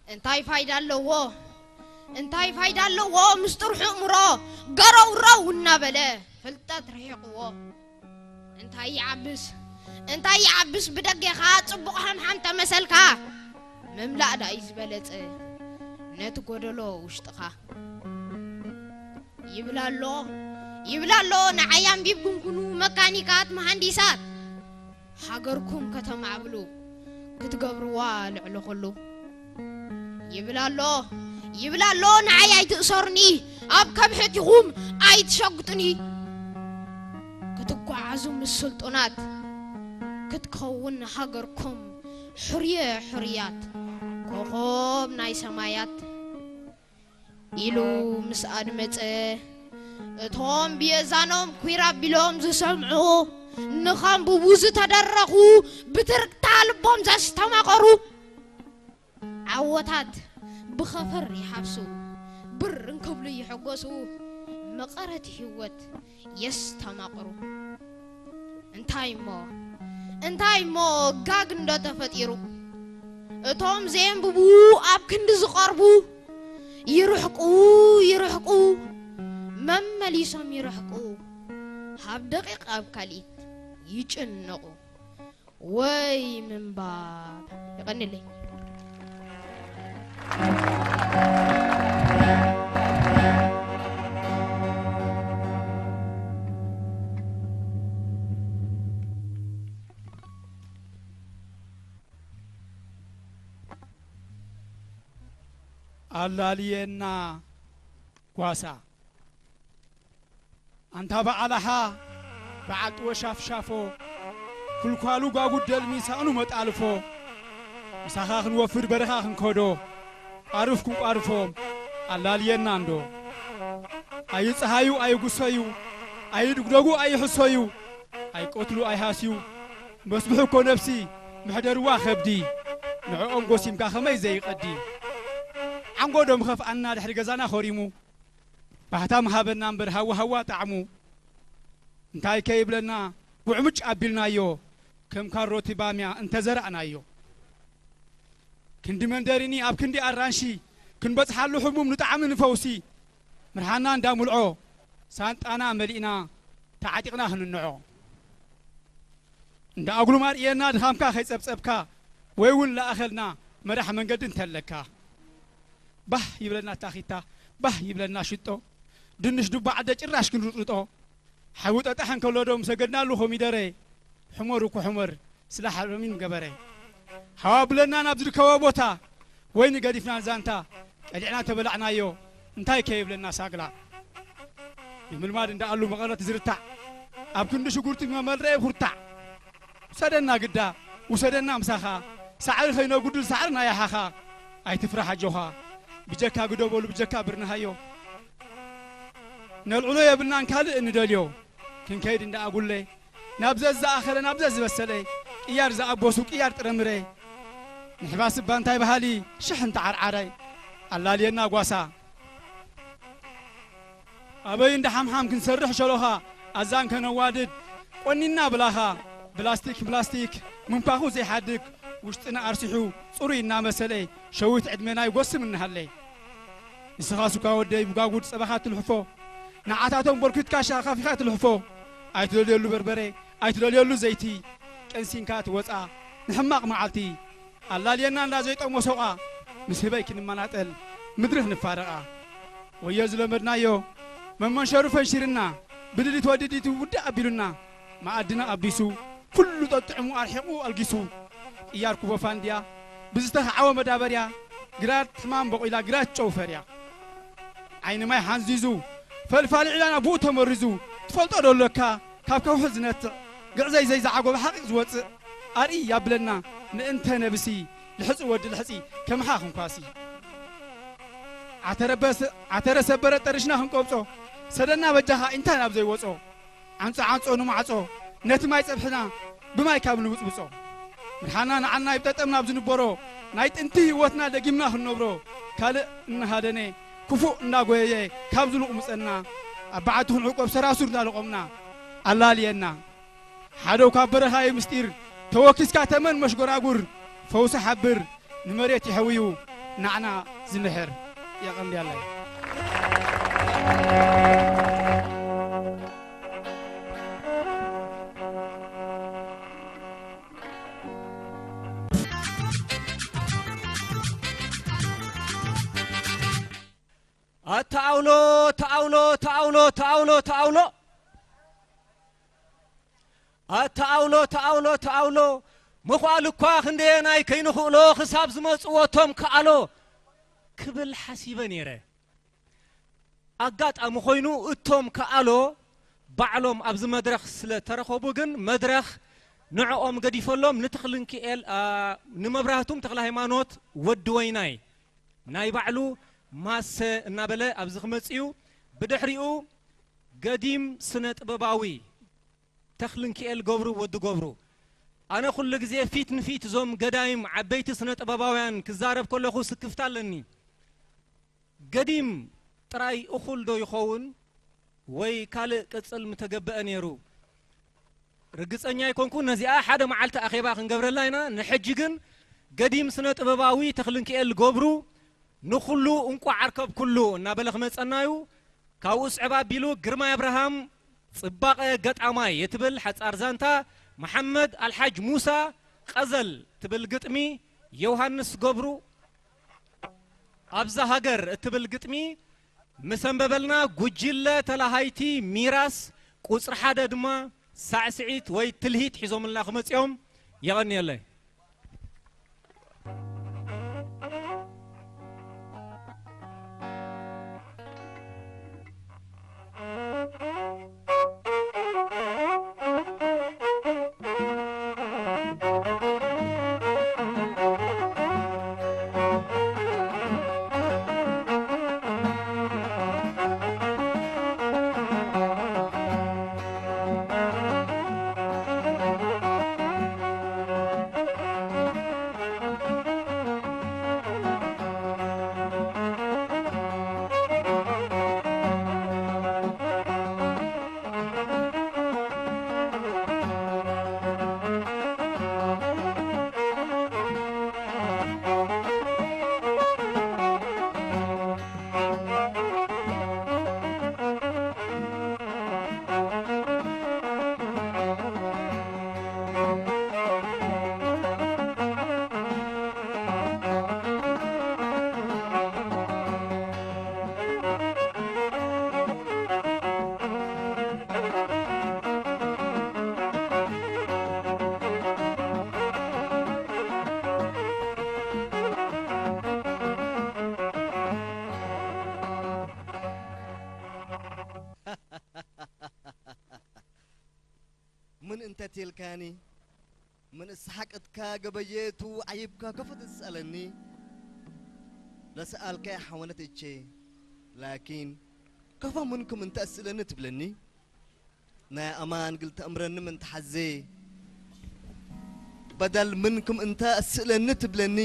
እንታይ ፋይዳ ኣለዎ? እንታይ ፋይዳ ኣለዎ? ምስጢር ሕእምሮ ገረውረው እናበለ ፍልጠት ርሒቕዎ። እንታይ ይዓብስ? እንታይ ይዓብስ? ብደጌኻ ጽቡቕ ሃምሃም ተመሰልካ። ምምላእ ደኣ እዩ ዝበለጸ ነቲ ጎደሎ ውሽጥኻ። ይብላሎ፣ ይብላሎ፣ ንዓይ ኣንቢብኩም ኩኑ መካኒካት፣ መሃንዲሳት። ሃገርኩም ከተማዕብሉ ክትገብርዋ ልዕሊ ኩሉ። ይብላሎ፣ ይብላሎ፣ ንዓይ ኣይትእሰሩኒ፣ ኣብ ከብሕት ኢኹም ኣይትሸጉጡኒ። ክትጓዓዙ ምስ ስልጡናት፣ ክትከውን ሃገርኩም ሕርየ ሕርያት፣ ኮኾብ ናይ ሰማያት። ኢሉ ምስ ኣድመጸ፣ እቶም ብየዛኖም ኲር ኣቢሎም ዝሰምዑ፣ ንኸንብቡ ዝተደረኹ፣ ብትርግታ ልቦም ዘስተማቐሩ፣ ዓወታት ብኸፈር ይሓፍሱ፣ ብር እንክብሉ ይሕጎሱ፣ መቐረት ህይወት የስተማቕሩ። እንታይ እሞ፣ እንታይ እሞ ጋግ እንዶ ተፈጢሩ? እቶም ዘየንብቡ ኣብ ክንዲ ዝቐርቡ፣ ይርሕቁ፣ ይርሕቁ፣ መመሊሶም ይርሕቁ። ሃብ ደቂቕ ኣብ ካልኢት ይጭነቑ። ወይ ምንባብ። የቐንለይ። ኣላልየና ጓሳ። ኣንታ በዓል ኣሓ፣ በዓል ጥወ ሻፍሻፎ፣ ኩልኳሉ ጓጉድ ደልሚ ሳእኑ መጣልፎ፣ ምሳኻ ክንወፍር በረኻ ክንከዶ፣ ቋርፍ ክንቋርፎም ኣላልየና እንዶ። ኣይጸሃዩ ኣይጉሰዩ፣ ኣይድግደጉ ኣይሕሰዩ፣ ኣይቀትሉ ኣይሃስዩ፣ መስብሑ እኮ ነፍሲ፣ መሕደርዋ ከብዲ፣ ንዕኦም ጎሲምካ ከመይ ዘይቐዲ። ዓንጎ ዶ ምኸፍኣና ድሕሪ ገዛና ኸሪሙ፣ ባህታ ምሃበና እምበር ሃዋ ሃዋ ጣዕሙ። እንታይ ከይብለና ጉዕምጭ ኣቢልናዮ፣ ከም ካሮቲ ባምያ እንተዘራእናዮ። ክንዲ መንደሪኒ ኣብ ክንዲ ኣራንሺ፣ ክንበጽሓሉ ሕሙም ንጣዕሚ ንፈውሲ። ምርሃና እንዳ ሙልዖ፣ ሳንጣና መሊእና ተዓጢቕና ክንንዖ። እንዳ ኣጉሉም ኣርእየና ድኻምካ ከይጸብጸብካ፣ ወይ እውን ለኣኸልና መራሕ መንገዲ እንተለካ። ባህ ይብለና ታኺታ፣ ባህ ይብለና ሽጦ፣ ድንሽ ዱባ ዓደ ጭራሽ ክንርጥርጦ። ሓዊ ጠጣሕ እንከሎ ዶ ምሰገድናሉ ኮሚደረ፣ ሕመር እኮ ሕመር ስለ ሓረሚን ገበረ። ሓዋ ብለና ናብ ዝርከቦ ቦታ፣ ወይኒ ገዲፍና ዛንታ፣ ቀሊዕና ተበላዕናዮ፣ እንታይ ከይብለና ሳግላ። ንምልማድ እንዳኣሉ መቐረት ዝርታዕ፣ ኣብ ክንዲ ሽጉርቲ መመልረየ ኩርታዕ። ውሰደና ግዳ፣ ውሰደና ምሳኻ፣ ሳዕሪ ከይነጉድል ሳዕሪ ናይ ኣሓኻ። ኣይትፍራሕ ኣጆኻ፣ ብጀካ ግደበሉ ብጀካ ብርንሃዮ። ነልዕሎ የብልናን ካልእ እንደልዮ፣ ክንከይድ እንዳኣጉለ፣ ናብ ዘዝኣኸለ ናብ ዘዝበሰለ፣ ቅያር ዝኣበሱ ቅያር ጥረምረ። ምሕባስ እባ እንታይ በሃሊ ሽሕ እንተዓርዓራይ፣ ኣላልየና ጓሳ። ኣበይ እንዳ ሓምሓም ክንሰርሕ ሸሎኻ፣ ኣዛን ከነዋድድ ቆኒና ብላኻ። ብላስቲክ ፕላስቲክ ምንፋኹ ዘይሓድግ፣ ውሽጥና ኣርሲሑ ጽሩይ እናመሰለ፣ ሸዊት ዕድመና ይጎስም እናሃለ። ንስኻ ሱካ ወደይ ብጓጉድ ጸባኻ ትልሕፎ፣ ንዓታቶም ቦርኪትካ ሻኻፊኻ ትልሕፎ። ኣይትደልየሉ በርበረ፣ ኣይትደልየሉ ዘይቲ፣ ቀንሲንካ ትወጻ ንሕማቕ መዓልቲ። ኣላልየና እንዳ ዘይጠሞ ሶቓ፣ ምስ ህበይ ክንመናጠል ምድሪ ክንፋረቓ። ወዮ ዝለመድናዮ መመንሸሩ ፈንሺርና፣ ብድዲት ወድዲት ውድእ ኣቢሉና፣ መኣድና ኣቢሱ፣ ኩሉ ጠጥዕሙ ኣርሒቑ ኣልጊሱ። ቅያር ኩቦ ፋንድያ፣ ብዝተኻዕወ መዳበርያ፣ ግራት ሕማም በቑላ፣ ግራት ጨው ፈርያ። ዓይኒ ማይ ሓንዚዙ፣ ፈልፋሊ ዒላና ብኡ ተመሪዙ፣ ትፈልጦ ዶ ኣለካ ካብ ከውሒ ዝነትዕ፣ ግዕዘይ ዘይዝዓጎበ ሓቒቕ ዝወጽእ፣ ኣርኢ ያብለና ምእንተ ነብሲ፣ ልሕጺ ወዲ ልሕጺ፣ ከማኻ ክንኳሲ። ዓተረበስ-፣ ዓተረ ሰበረ ጠርሽና ክንቆብጾ፣ ሰደና በጃኻ ኢንታ ናብ ዘይወጾ። ዓንጾ ዓንጾ ንማዕጾ፣ ነቲ ማይ ጸብሕና ብማይ ካብ ንብጽብጾ። ምድሓና ንዓና ይብጠጠም ናብ ዝንበሮ፣ ናይ ጥንቲ ህይወትና ደጊምና ክንነብሮ። ካልእ እናሃደነ፣ ክፉእ እንዳጎየየ ካብ ዝልቑምጸና፣ ኣብ በዓቲ ክንዕቆብ ሰራሱር እንዳለቖምና። ኣላልየና። ሓደው ካብ በረኻ እዩ ምስጢር፣ ተወኪስካ ተመን መሽጎራጉር፣ ፈውሲ ሓብር፣ ንመሬት ይሕውዩ ናዕና ዝምሕር። የቐንየለይ። ኣታ ኣውሎ፣ ተኣውሎ፣ ተኣውሎ፣ ተኣውሎ፣ ተኣውሎ። ኣታ ኣውሎ፣ ተኣውሎ፣ ተኣውሎ። ምኽኣል እኳ ክንደየናይ ከይንኽእሎ ክሳብ ዝመጽዎ እቶም ከኣሎ ክብል ሓሲበ ነይረ። ኣጋጣሚ ኮይኑ እቶም ከኣሎ ባዕሎም ኣብዚ መድረኽ ስለ ተረኸቡ ግን መድረኽ ንዕኦም ገዲፈሎም ንተኽልንክኤል፣ ኣ፣ ንመብራህቱም ተኽለ ሃይማኖት ወዲ ወይናይ ናይ ባዕሉ ማሰ እናበለ ኣብዚ ክመጽእ እዩ። ብድሕሪኡ ገዲም ስነ ጥበባዊ ተኽልንክኤል ገብሩ ወዲ ገብሩ። ኣነ ኩሉ ግዜ ፊት ንፊት እዞም ገዳይም ዓበይቲ ስነ ጥበባውያን ክዛረብ ከለኹ ስክፍታ ኣለኒ። ገዲም ጥራይ እኹል ዶ ይኸውን ወይ ካልእ ቅጽል ምተገበአ ነይሩ? ርግጸኛ ኣይኮንኩን። ነዚኣ ሓደ መዓልቲ ኣኼባ ክንገብረላ ኢና። ንሕጂ ግን ገዲም ስነ ጥበባዊ ተኽልንክኤል ገብሩ ንኹሉ እንቋዕ ዓርከብኩሉ እናበለ ክመጸና እዩ። ካብኡ ስዕብ ኣቢሉ ግርማይ ኣብርሃም ጽባቐ ገጣማይ እትብል ሓጻር ዛንታ፣ መሓመድ ኣልሓጅ ሙሳ ቀዘል ትብል ግጥሚ፣ ዮሃንስ ገብሩ ኣብዛ ሃገር እትብል ግጥሚ ምስ ኣንበበልና፣ ጉጅለ ተላሃይቲ ሚራስ ቁጽሪ ሓደ ድማ ሳዕስዒት ወይ ትልሂት ሒዞምልና ክመጽኦም። የቐንየለይ። እንተ ቴልካኒ ምንስ ሓቅትካ ገበየቱ ዓይብካ ከፎ ትስኣለኒ። ለሰኣልካይ ሓወነት እቼ ላኪን ከፎ ምንኩም እንተ ኣስእለኒ ትብለኒ። ናይ ኣማን ግል ተእምረኒ ምን ተሓዜ በደል ምንኩም እንተ ኣስእለኒ ትብለኒ።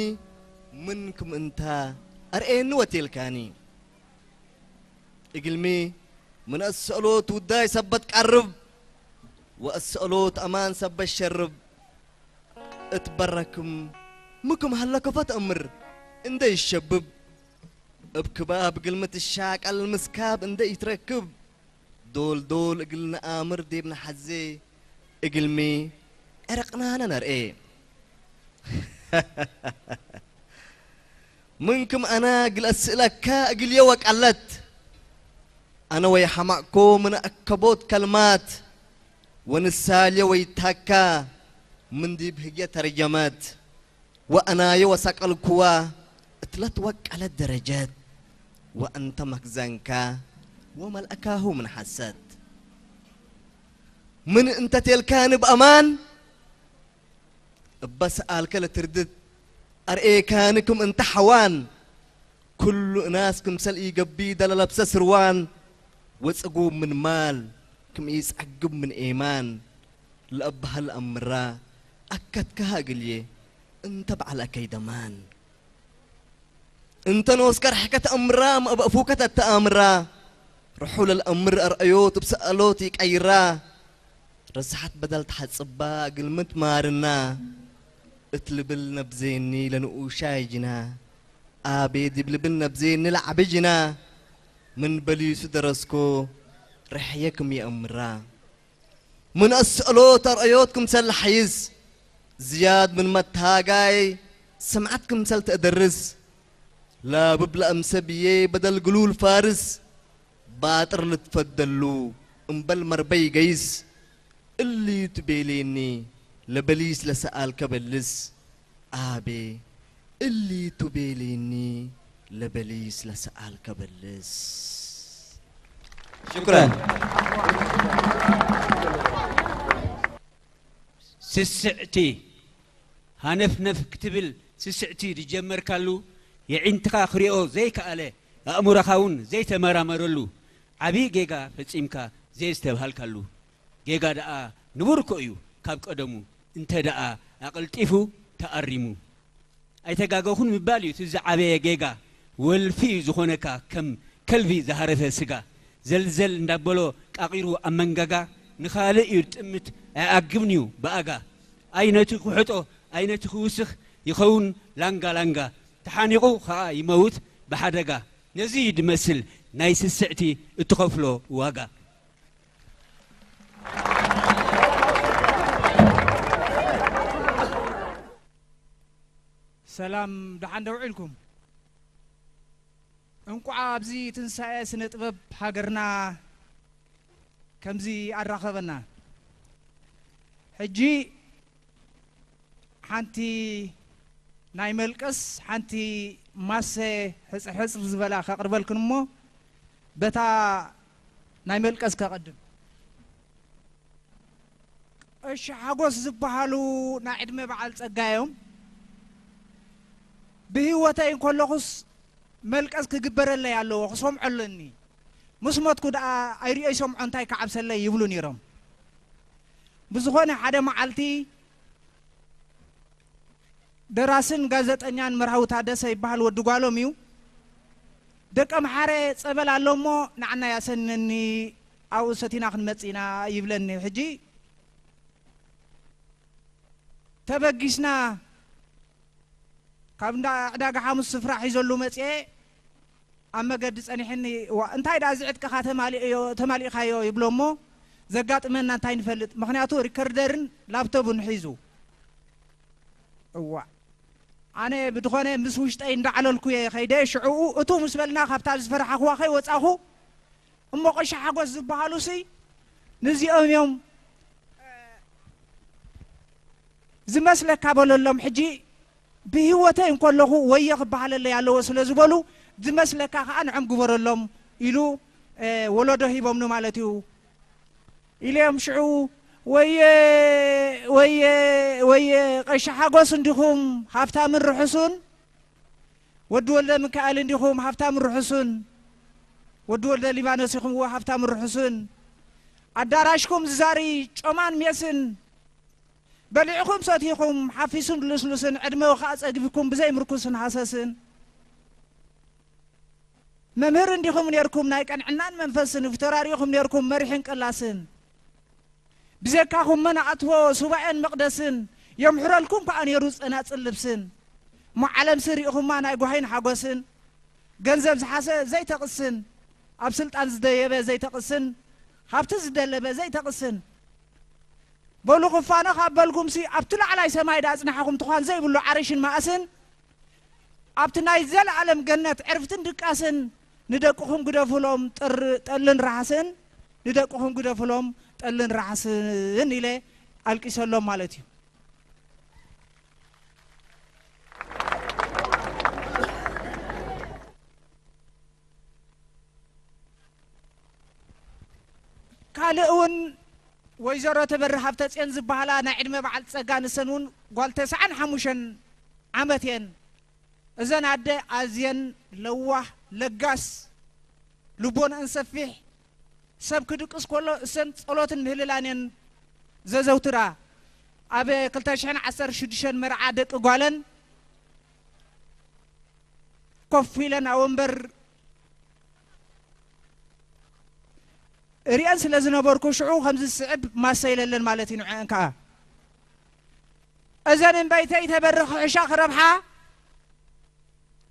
ምንኩም እንተ ኣርእየኒ ወቴልካኒ እግልሚ ምን ኣሰእሎት ውዳይ ሰበት ቀርብ ወኣሰእሎት ኣማን ሰበት ሸርብ። እትበረክም ምክም ሃለከፈት እምር እንደ ይሸብብ እብ ክባብ ግልምት ሻቀል ምስካብ እንደ ይትረክብ ዶል ዶል እግል ነኣምር ዴብ ነሓዜ እግልሚ ዕረቅናነ ነርኤ። ምንክም ኣና ግል ኣስእለካ እግልየ ወቀለት ኣነ ወይ ሓማቅኮ ምን ኣከቦት ከልማት ወንሳልየ ወይ ታካ ምን ዲብ ህግየ ተርጀመት ወኣናየ ወሰቀልኩዋ እትለት ወቀለት ደረጀት ወእንተ መክዘንካ ወመልእካሁ ምን ሓሰት ምን እንተ ቴልካኒ ብኣማን እበ ሰኣልከ ለትርድት ኣርኤካኒ ክም እንተ ሐዋን ኩሉ እናስ ክምሰል ኢገብይ ደለለብሰ ስርዋን ወጽጉብ ምን ማል ክም ኢጸግብ ምን ኤማን ለእበሀል ኣምራ ኣከትከሃ እግልዬ እንተ በዐል ኣከይ ደማን። እንተ ኖስከ ርሕከ ተአምራ እም እበ እፉከ ተተአምራ ርሑ ለልአምር አርአዮት እብ ሰአሎት ኢቀይራ ረስሐት በደል ተሐጽባ እግል ምት ማርና እት ልብል ነብዜኒ ለንኡሻይ ጅና አቤ ዲብ ልብል ነብዜኒ ለዐቢ ጅና ምን በሊሱ ደረስኮ ርሕየ ክም የአምራ። ምን አስአሎት አርአዮት ክምሰል ለሐይስ ዝያድ ምን መትሃጋይ ስምዐት ክምሰል ተእደርስ ላብብ ለአምሰብዬ በደል ግሉል ፋርስ ባጥር ልትፈደሉ እምበል መርበይ ገይስ እሊ ቱ ቤሌኒ ለበሊስ ለሰአልከ በልስ። አቤ እሊ ቱ ቤሌኒ ለበሊስ ለሰአልከ በልስ። ሽኩረን። ስስዕቲ ሃነፍነፍ ክትብል ስስዕቲ ዝጀመርካሉ የዒንትኻ ክሪኦ ዘይከኣለ ኣእምሮኻ እውን ዘይተመራመረሉ ዓብዪ ጌጋ ፈጺምካ ዘይዝተብሃልካሉ ጌጋ ደኣ ንቡር እኮ እዩ ካብ ቀደሙ እንተ ደኣ ኣቐልጢፉ ተኣሪሙ። ኣይተጋገኹን ምባል እዩ እቲ ዝዓበየ ጌጋ። ወልፊ እዩ ዝኾነካ ከም ከልቢ ዝሃረፈ ስጋ። ዘልዘል እንዳበሎ ቃቒሩ ኣብ መንጋጋ ንኻልእ እዩ ዝጥምት ኣይዓግብን እዩ ብኣጋ። ኣይ ነቲ ክውሕጦ ኣይ ነቲ ክውስኽ ይኸውን ላንጋ ላንጋ። ተሓኒቑ ኸኣ ይመውት ብሓደጋ። ነዚ እዩ ዝመስል ናይ ስስዕቲ እትኸፍሎ ዋጋ። ሰላም ደሓን ዶ ውዒልኩም? እንቋዕ ኣብዚ ትንሳኤ ስነ ጥበብ ሃገርና ከምዚ ኣራኸበና። ሕጂ ሓንቲ ናይ መልቀስ ሓንቲ ማሰ ሕጽሕጽ ዝበላ ከቕርበልክን እሞ በታ ናይ መልቀስ ከቐድም። እሺ ሓጎስ ዝበሃሉ ናይ ዕድመ በዓል ጸጋ እዮም። ብህይወተይ እንከለኹስ መልቀስ ክግበረለይ ኣለዎ፣ ክሰምዖ ኣለኒ። ምስ ሞትኩ ደኣ ኣይርእዮ ይሰምዖ እንታይ ክዓብሰለይ ይብሉ ነይሮም። ብዝኾነ ሓደ መዓልቲ ደራስን ጋዜጠኛን መርሃዊ ታደሰ ይበሃል ወዲ ጓሎም እዩ። ደቀምሓረ ጸበል ኣሎ እሞ ንዓና ያሰንነኒ ኣብኡ ሰቲና ክንመጽእ ኢና ይብለኒ። ሕጂ ተበጊስና ካብ እንዳ ዕዳጋ ሓሙስ ስፍራ ሒዘሉ መጽኤ ኣብ መገዲ ጸኒሕኒ እዋ እንታይ ደኣ እዚ ዕጥቅኻ ተማሊእዮ ተማሊእኻዮ ይብሎ እሞ ዘጋጥመና እንታይ ንፈልጥ ምኽንያቱ ሪከርደርን ላፕቶብን ሒዙ እዋ ኣነ ብድኾነ ምስ ውሽጠይ እንዳዓለልኩ እየ ኸይደ ሽዕኡ እቱ ምስ በልና ካብታ ዝፈራሓኽዋ ኸይወጻኹ እሞ ቐሺ ሓጎስ ዝበሃሉሲ ንዚኦም እዮም ዝመስለካ በለሎም ሕጂ ብህይወተይ እንከለኹ ወየ ክበሃለለይ ኣለዎ ስለ ዝበሉ ዝመስለካ ከዓ ንዖም ግበረሎም ኢሉ ወለዶ ሂቦምኒ ማለት እዩ ኢለዮም ሽዑ ወየ ወየ ወየ፣ ቀሺ ሓጎስ እንዲኹም ሃፍታምን ርሑሱን፣ ወዲ ወልደ ሚካኤል እንዲኹም ሃፍታምን ርሑሱን፣ ወዲ ወልደ ሊባኖስ ኢኹምዎ ሃፍታምን ርሑሱን፣ ኣዳራሽኩም ዝዛሪ ጮማን ሜስን፣ በሊዕኹም ሰቲኹም ሓፊሱን ልስሉስን፣ ዕድመ ወኸዓ ጸግብኩም ብዘይ ምርኩስን ሃሰስን፣ መምህር እንዲኹም ኔርኩም ናይ ቅንዕናን መንፈስን፣ ተራሪኹም ኔርኩም መሪሕን ቀላስን። ብዘካኹም መን ኣትዎ ሱባኤን መቕደስን፣ የምሕረልኩም ከኣ ኔሩ ጸናጽል ልብስን። እሞ ዓለምሲ ርኢኹማ ናይ ጓሂን ሓጎስን፣ ገንዘብ ዝሓሰ ዘይተቕስን፣ ኣብ ስልጣን ዝደየበ ዘይተቕስን፣ ሃብቲ ዝደለበ ዘይተቕስን። በሉ ክፋኖ ካብ በልኩምሲ ኣብቲ ላዕላይ ሰማይ ዳጽናሕኹም ትዃን ዘይብሉ ዓርሽን መኣስን፣ ኣብቲ ናይ ዘለኣለም ገነት ዕርፍትን ድቃስን ንደቅኹም ግደፉሎም ጥር-፣ ጠልን ረሃስን፣ ንደቅኹም ግደፉሎም ጠልን ረሃስን ኢለ ኣልቂሰሎም ማለት እዩ። ካልእ እውን ወይዘሮ ተበሪ ሃብተፅዮን ዝበሃላ ናይ ዕድመ በዓል ፀጋ፣ ንሰን እውን ጓል ተስዓን ሓሙሽተን ዓመት እየን። እዘን ኣደ ኣዝየን ለዋህ፣ ለጋስ፣ ልቦንአን ሰፊሕ፣ ሰብ ክድቅስ ከሎ እሰን ጸሎትን ምህልላን እየን ዘዘውትራ። ኣብ ክልተ ሽሕን ዓሰርተ ሽዱሽተን መርዓ ደቂ ጓለን ኮፍ ኢለን ኣብ ወንበር ሪአን ስለ ዝነበርኩ፣ ሽዑ ከምዚ ዝስዕብ ማሰ ኢለለን ማለት እዩ። ንዕአን ከኣ፣ እዘን እምበይተይ ተበሪ ክሕሻ ክረብሓ፣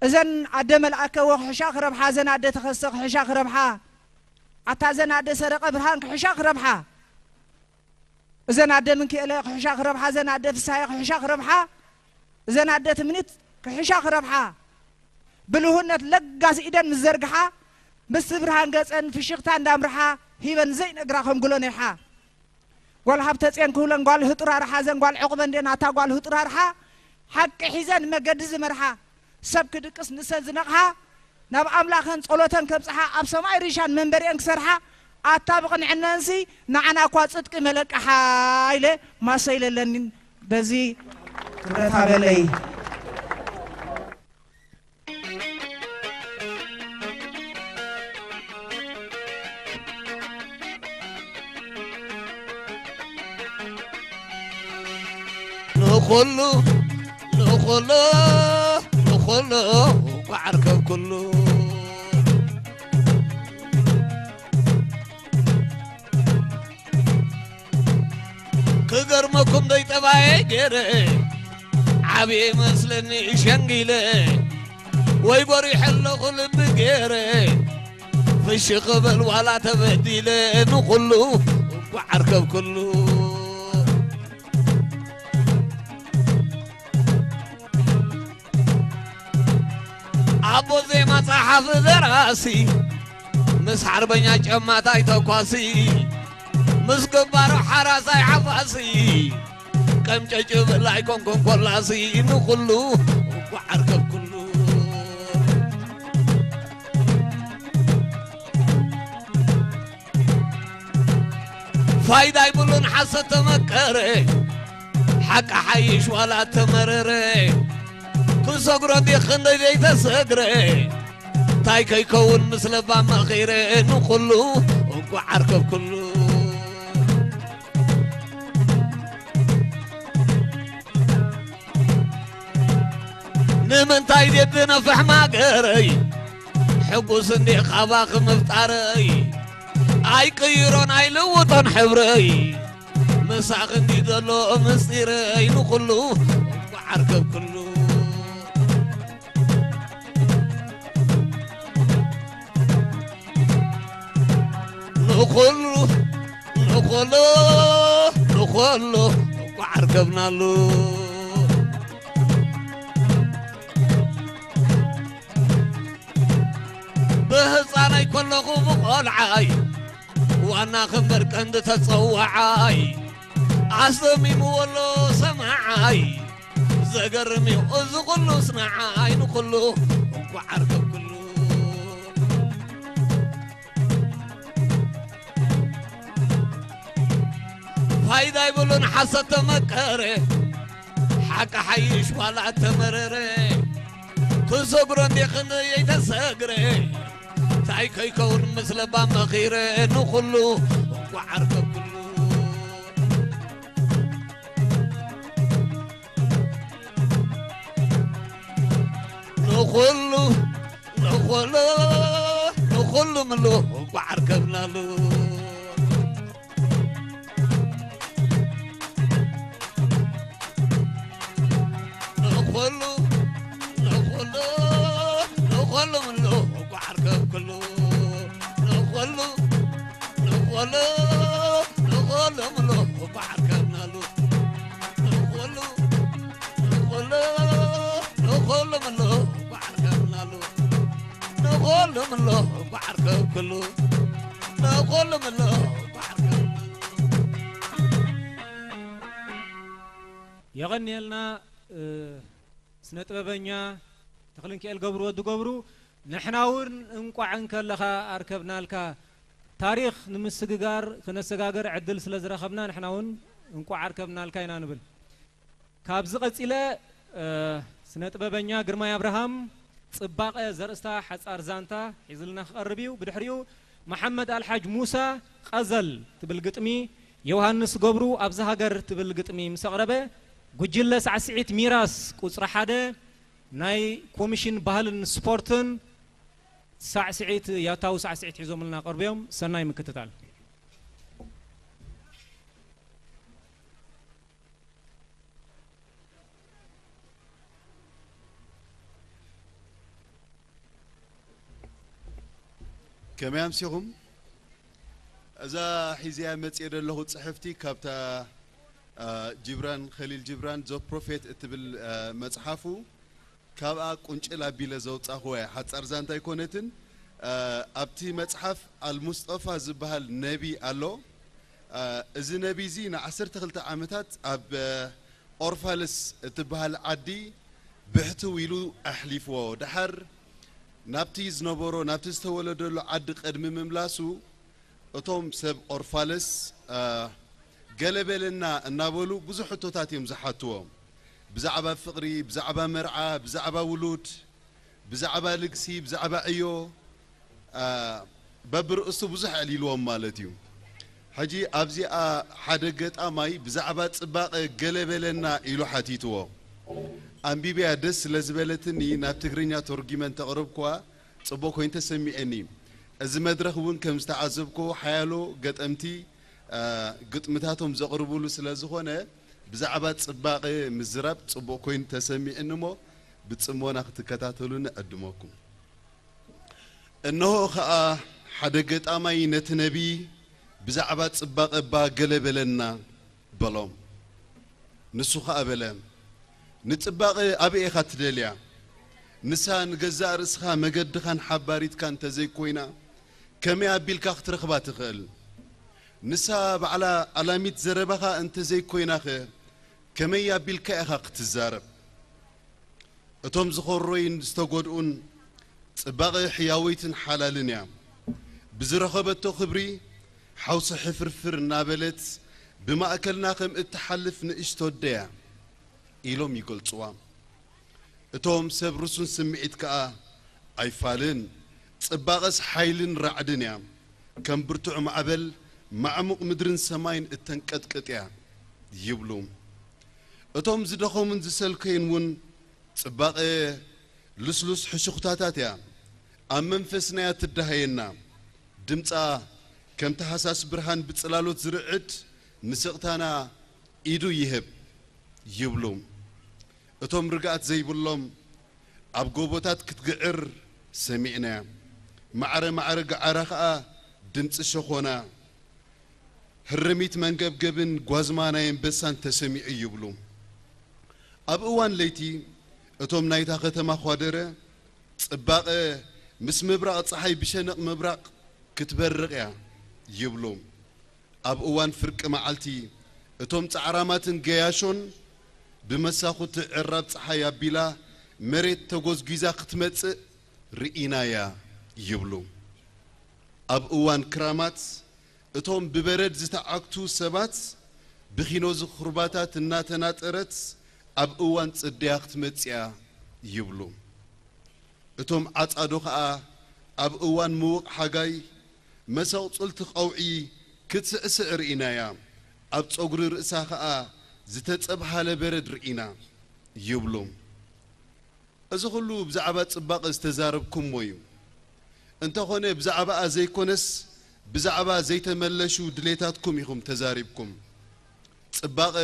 እዘን ኣደ መልኣከ ወክሕሻ ክረብሓ፣ እዘን ኣደ ተኸስተ ክሕሻ ክረብሓ፣ ኣታ እዘን ኣደ ሰረቐ ብርሃን ክሕሻ ክረብሓ፣ እዘን ኣደ ምንክኤለ ክሕሻ ክረብሓ፣ እዘን ኣደ ፍሳየ ክሕሻ ክረብሓ፣ እዘን ኣደ ትምኒት ክሕሻ ክረብሓ፣ ብልሁነት ለጋስ ኢደን ምስ ዘርግሓ፣ ምስቲ ብርሃን ገጸን ፍሽኽታ እንዳምርሓ፣ ሂበን ዘይነግራ ከም ጉሎ ነይሓ። ጓል ሃብተጽዮን ክብለን ጓል ህጡር ኣርሓ፣ እዘን ጓል ዕቑበ እንዴ ናታ ጓል ህጡር ኣርሓ፣ ሓቂ ሒዘን መገዲ ዝመርሓ፣ ሰብ ክድቅስ ንሰን ዝነቕሓ፣ ናብ ኣምላኸን ጸሎተን ከብጽሓ፣ ኣብ ሰማይ ሪሻን መንበሪአን ክሰርሓ፣ ኣታ ብቕንዕነንሲ ንዓና እኳ ጽድቂ መለቀሓ ኢለ ማሰ ኢለለኒን በዚ ክብረታ በለይ። ንኹሉ፣ ንኹሉ፣ ንኹሉ፣ ጓዕር ከብ ኩሉ። ክገርመኩም ደይ ጠባየ ገይረ፣ ዓብየ መስለኒ ሸንጊለ፣ ወይ ጎሪሐ ኣለኹ ልቢ ገይረ፣ ፍሽኽ በል ዋላ ተበዲለ፣ ንኹሉ እኳ ዓርከብ ኩሉ። ኣቦ ዜማ ጸሓፊ ደራሲ፣ ምስ ሓርበኛ ጨማታይ ተኳሲ፣ ምስ ገባሩ ሓራሳይ ሓፋሲ፣ ቀምጨጭብል ኣይኮንኩን ኮላሲ፣ ንኹሉ እኳ ዓርከብ ኩሉ። ፋይዳ ይብሉን ሓሰት ተመቀረ፣ ሓቂ ሓይሽ ዋላ ተመረረ፣ ክሰግሮ እንዲ ክንደይ ዘይተሰግረ፣ ታይ ከይከውን ምስ ለባም መኺረ፣ ንኹሉ እኳ ዓርከብ ኩሉ። ንምንታይ ድየ ድነፍሕ ማገረይ፣ ሕጉስ እንዴ ካባኺ ምፍጣረይ፣ ኣይቅይሮን ኣይልውጦን ሕብረይ፣ ምሳኺ እንዲ ዘሎ ምስጢረይ፣ ንኹሉ እኳ ዓርከብ ኩሉ። ንኹሉ፣ ንኹሉ፣ ንኹሉ እኳ ዓርከብናሉ። ብህፃነይ ከለኹ ብቖልዓይ፣ ዋና ኽንበር ቀንዲ ተፀዋዓይ፣ ኣስደሚምዎ ኣሎ ሰማዓይ። ዘገርም እዩ እዚ ኹሉስ ንዓይ፣ ንኹሉ እኳ ዓርከብ ኩሉ። ኣይዳ ኣይብሉን ሓሰት ተመከረ፣ ሓቂ ሓይሽ ዋላ ተመረረ። ክሰግሮ እንዴ ክንደየይ ተሰግረ፣ ታይ ከይከውን ምስ ለባ መኺረ፣ ንኹሉ እንኳዕ ዓርከብኩሉ። ንኹሉ፣ ንኹሉ፣ ንኹሉ ምሉ እንኳዕ ዓርከብናሉ። ንኹሉ፣ ንኹሉ፣ ንኹሉ ምሉ እንኳዕ ዓርከብኩሉ። ንኹሉ፣ ንኹሉ፣ ንኹሉ ምሉ እንኳዕ ዓርከብናሉ። ንኹሉ፣ ንኹሉ፣ ንኹሉ ምሉ እንኳዕ ዓርከብናሉ። ንኹሉ ምሎ እንኳዕ ዓርከብክሉ። ንኹሉ ምሎ እንኳዕ ዓርከብክሉ። የቐንየልና፣ እ፣ ስነ ጥበበኛ ተኽለንኪኤል ገብሩ ወዲ ገብሩ። ንሕና እውን እንቋዕ እንከለኻ ኣርከብናልካ። ታሪኽ ንምስግጋር ክነሰጋግር ዕድል ስለ ዝረኸብና ንሕና እውን እንቋዕ ኣርከብናልካ ኢና ንብል። ካብዚ ቀጺለ፣ እ፣ ስነ ጥበበኛ ግርማይ ኣብርሃም ጽባቐ ዘርእስታ ሓጻር ዛንታ ሒዝልና ክቐርብ እዩ። ብድሕሪኡ መሓመድ ኣልሓጅ ሙሳ ቀዘል ትብል ግጥሚ፣ ዮሃንስ ገብሩ ኣብዛ ሃገር ትብል ግጥሚ ምስ ኣቕረበ፣ ጉጅለ ሳዕስዒት ሚራስ ቁጽሪ ሓደ ናይ ኮሚሽን ባህልን ስፖርትን ሳዕስዒት፣ ያታዊ ሳዕስዒት ሒዞምልና ቀርቡ እዮም። ሰናይ ምክትታል። ከመይ ኣምሲኹም? እዛ ሒዝያ መጽየ ዘለኹ ጽሕፍቲ ካብታ፣ አ፣ ጅብራን፣ ኸሊል ጅብራን፣ ዘ ፕሮፌት እትብል፣ አ፣ መጽሓፉ፣ ካብኣ ቁንጭል ኣቢለ ዘውጻኹዋ እያ። ሓጻር ዛንታ ኣይኮነትን። አ፣ ኣብቲ መጽሓፍ ኣልሙስጠፋ ዝበሃል ነቢ ኣሎ። አ፣ እዚ ነቢ እዚ ንዓሰርተ ክልተ ዓመታት ኣብ፣ አ፣ ኦርፋልስ እትበሃል ዓዲ ብሕትው ኢሉ ኣሕሊፍዎ። ደሓር ናብቲ ዝነበሮ፣ ናብቲ ዝተወለደሉ ዓዲ ቅድሚ ምምላሱ፣ እቶም ሰብ ኦርፋልስ፣ አ፣ ገለ በለና እናበሉ ብዙሕ ሕቶታት እዮም ዝሓትዎ። ብዛዕባ ፍቕሪ፣ ብዛዕባ መርዓ፣ ብዛዕባ ውሉድ፣ ብዛዕባ ልግሲ፣ ብዛዕባ ዕዮ፣ አ፣ በብርእሱ ብዙሕ ኣዕሊልዎም ማለት እዩ። ሕጂ ኣብዚኣ ሓደ ገጣማይ ብዛዕባ ጽባቐ ገለ በለና ኢሉ ሓቲትዎ። ኣንቢብያ ደስ ስለ ዝበለትኒ ናብ ትግርኛ ተርጒመ እንተቕረብኩዋ ጽቡቕ ኮይኑ ተሰሚዐኒ። እዚ መድረኽ እውን ከም ዝተዓዘብኩዎ ሓያሎ ገጠምቲ፣ አ፣ ግጥምታቶም ዘቕርቡሉ ስለ ዝኾነ ብዛዕባ ጽባቐ ምዝራብ ጽቡቕ ኮይኑ ተሰሚዕኒ እሞ ብጽሞና ክትከታተሉኒ እዕድመኩም። እንሆ ኸኣ ሓደ ገጣማይ ነቲ ነቢ ብዛዕባ ጽባቐ እባ ገለ በለና በሎም። ንሱ ኸኣ በለ፣ ንጽባቐ ኣበይ ኢኻ ትደልያ? ንሳ ንገዛእ ርእስኻ መገድኻን ሓባሪትካ እንተ ዘይኮይና፣ ከመይ ኣቢልካ ክትረኽባ ትኽእል? ንሳ ባዕላ ኣላሚት ዘረባኻ እንተ ዘይኮይናኸ፣ ከመይ ኣቢልካ ኢኻ ክትዛረብ? እቶም ዝኾረዩን ዝተጎድኡን፣ ጽባቐ ሕያወይትን ሓላልን እያ። ብዝረኸበቶ ክብሪ፣ ሓውሲ ሕፍርፍር እናበለት፣ ብማእከልና ከም እትሓልፍ ንእሽቶ ኣደ እያ፣ ኢሎም ይገልጽዋ። እቶም ሰብ ርሱን ስምዒት ከኣ ኣይፋልን፣ ጽባቐስ ሓይልን ራዕድን እያ፣ ከም ብርቱዕ ማዕበል ማዕሙቕ ምድርን ሰማይን እተንቀጥቅጥ እያ፣ ይብሉ። እቶም ዝደኸሙን ዝሰልከዩን እውን ጽባቐ ልስሉስ ሕሹኽታታት እያ፣ ኣብ መንፈስና እያ ትደሃየና። ድምጻ ከምቲ ሃሳስ ብርሃን ብጽላሎት ዝርዕድ ንስቕታና ኢዱ ይህብ፣ ይብሉ። እቶም ርግኣት ዘይብሎም ኣብ ጎቦታት ክትግዕር ሰሚዕናያ። ማዕረ ማዕረ ገዓራ ኸኣ ድምጺ ሸኾና፣ ህርሚት መንገብገብን ጓዝማ ናይ ኣንበሳን ተሰሚዑ ይብሉ። ኣብ እዋን ለይቲ እቶም ናይታ ከተማ ኳደረ ጽባቐ ምስ ምብራቕ ጸሓይ ብሸነቕ ምብራቕ ክትበርቕ እያ ይብሉ። ኣብ እዋን ፍርቂ መዓልቲ እቶም ጻዕራማትን ገያሾን ብመሳኹቲ ዕራብ ጸሓይ ኣቢላ መሬት ተጎዝጒዛ ክትመጽእ ርኢናያ ይብሉ። ኣብ እዋን ክራማት እቶም ብበረድ ዝተዓግቱ ሰባት ብኪኖ ዝኹርባታት እናተናጠረት ኣብ እዋን ጽድያ ክትመጽእ እያ ይብሉ። እቶም ዓጻዶ ኸኣ ኣብ እዋን ምዉቕ ሓጋይ መሰቕጹልቲ ቀውዒ ክትስዕስዕ ርኢናያ፣ ኣብ ጸጉሪ ርእሳ ኸኣ ዝተጸብሃለ በረድ ርኢና ይብሉ። እዚ ኹሉ ብዛዕባ ጽባቐ ዝተዛረብኩሞ እዩ። እንተኾነ ብዛዕባኣ ዘይኮነስ ብዛዕባ ዘይተመለሹ ድሌታትኩም ኢኹም ተዛሪብኩም። ጽባቐ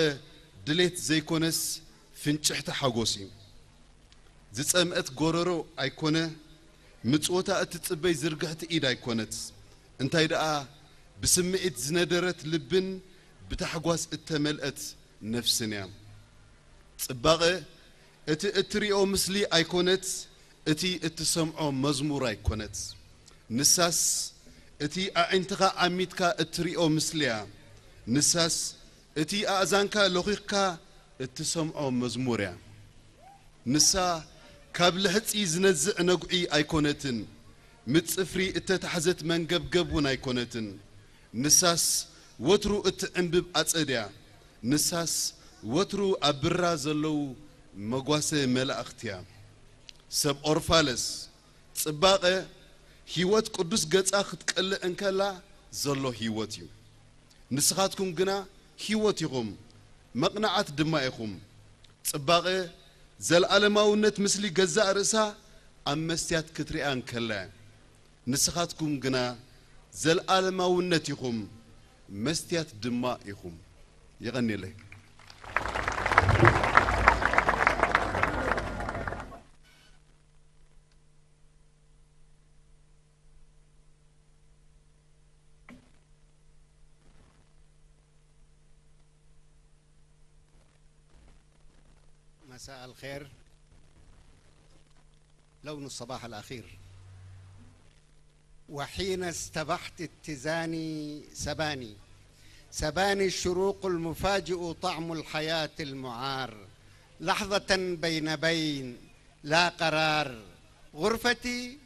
ድሌት ዘይኮነስ ፍንጭሕቲ ሓጎስ እዩ። ዝጸምአት ጎረሮ ኣይኮነ፣ ምጽወታ እትጽበይ ዝርግሕቲ ኢድ ኣይኮነት። እንታይ ደኣ ብስምዒት ዝነደረት ልብን ብታሕጓስ እተመልአት ነፍስን እያ። ጽባቐ እቲ እትሪኦ ምስሊ ኣይኮነት፣ እቲ እትሰምዖ መዝሙር ኣይኮነት። ንሳስ እቲ ኣዒንትኻ ዓሚትካ እትሪኦ ምስሊያ። ንሳስ እቲ ኣእዛንካ ለኺኽካ እትሰምዖ መዝሙር እያ። ንሳ ካብ ልሕጺ ዝነዝዕ ነጉዒ ኣይኮነትን፣ ምጽፍሪ እተታሕዘት መንገብገብ እውን ኣይኮነትን። ንሳስ ወትሩ እትዕንብብ ኣጸድ እያ። ንሳስ ወትሩ ኣብ ብራ ዘለዉ መጓሰ መላእኽቲ እያ። ሰብ ኦርፋለስ፣ ጽባቐ ህይወት ቅዱስ ገጻ ክትቀልዕ እንከላ ዘሎ ህይወት እዩ። ንስኻትኩም ግና ህይወት ኢኹም፣ መቕናዓት ድማ ኢኹም። ጽባቐ ዘለኣለማውነት ምስሊ ገዛእ ርእሳ ኣብ መስትያት ክትሪኣ እንከላ እያ። ንስኻትኩም ግና ዘለኣለማውነት ኢኹም፣ መስትያት ድማ ኢኹም። የቐንየለይ። مساء الخير. لون الصباح الأخير. وحين استبحت اتزاني سباني، سباني الشروق المفاجئ طعم الحياة المعار، لحظة بين بين لا قرار. غرفتي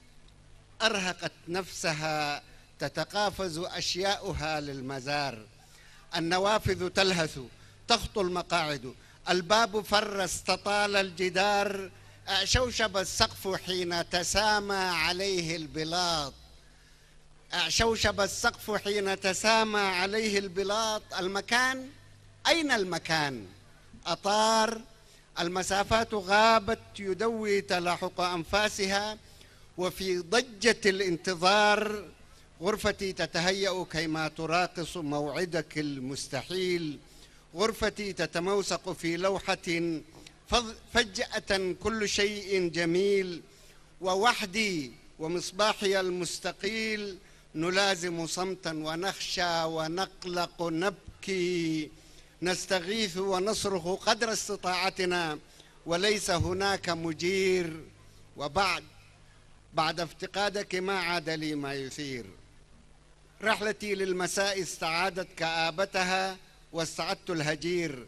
أرهقت نفسها تتقافز أشياؤها للمزار. النوافذ تلهث، تخطو المقاعد، الباب فر استطال الجدار، اعشوشب السقف حين تسامى عليه البلاط. اعشوشب السقف حين تسامى عليه البلاط. المكان؟ أين المكان؟ أطار. المسافات غابت يدوي تلاحق أنفاسها، وفي ضجة الانتظار غرفتي تتهيأ كيما تراقص موعدك المستحيل. غرفتي تتموسق في لوحة، فض-، فجأة كل شيء جميل، ووحدي ومصباحي المستقيل نلازم صمتا ونخشى ونقلق نبكي، نستغيث ونصرخ قدر استطاعتنا، وليس هناك مجير. وبعد، بعد افتقادك ما عاد لي ما يثير. رحلتي للمساء استعادت كآبتها واستعدت الهجير،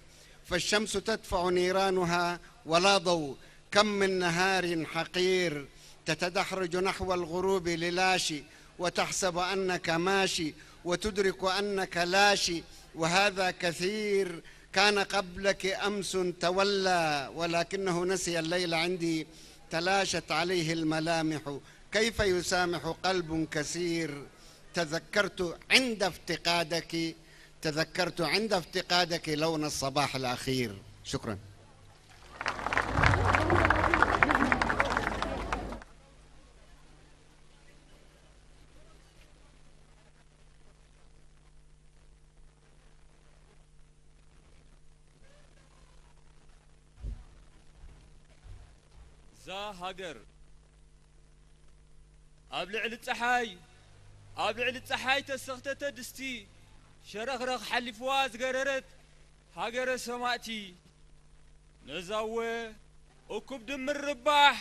فالشمس تدفع نيرانها ولا ضوء. كم من نهار حقير تتدحرج نحو الغروب للاشي، وتحسب أنك ماشي وتدرك أنك لاشي، وهذا كثير. كان قبلك أمس تولى، ولكنه نسي الليل عندي، تلاشت عليه الملامح. كيف يسامح قلب كسير؟ تذكرت عند افتقادك، تذكرت عند افتقادك لون الصباح الأخير. شكرا. እዛ ሃገር ኣብ ልዕሊ ጸሓይ፣ ኣብ ልዕሊ ጸሓይ ተሰኽተተ ድስቲ፣ ሸረኽረኽ ሓሊፍዋ ዝገረረት ሃገረ ሰማእቲ። ነዛወ እኩብ ድምር ርባሕ፣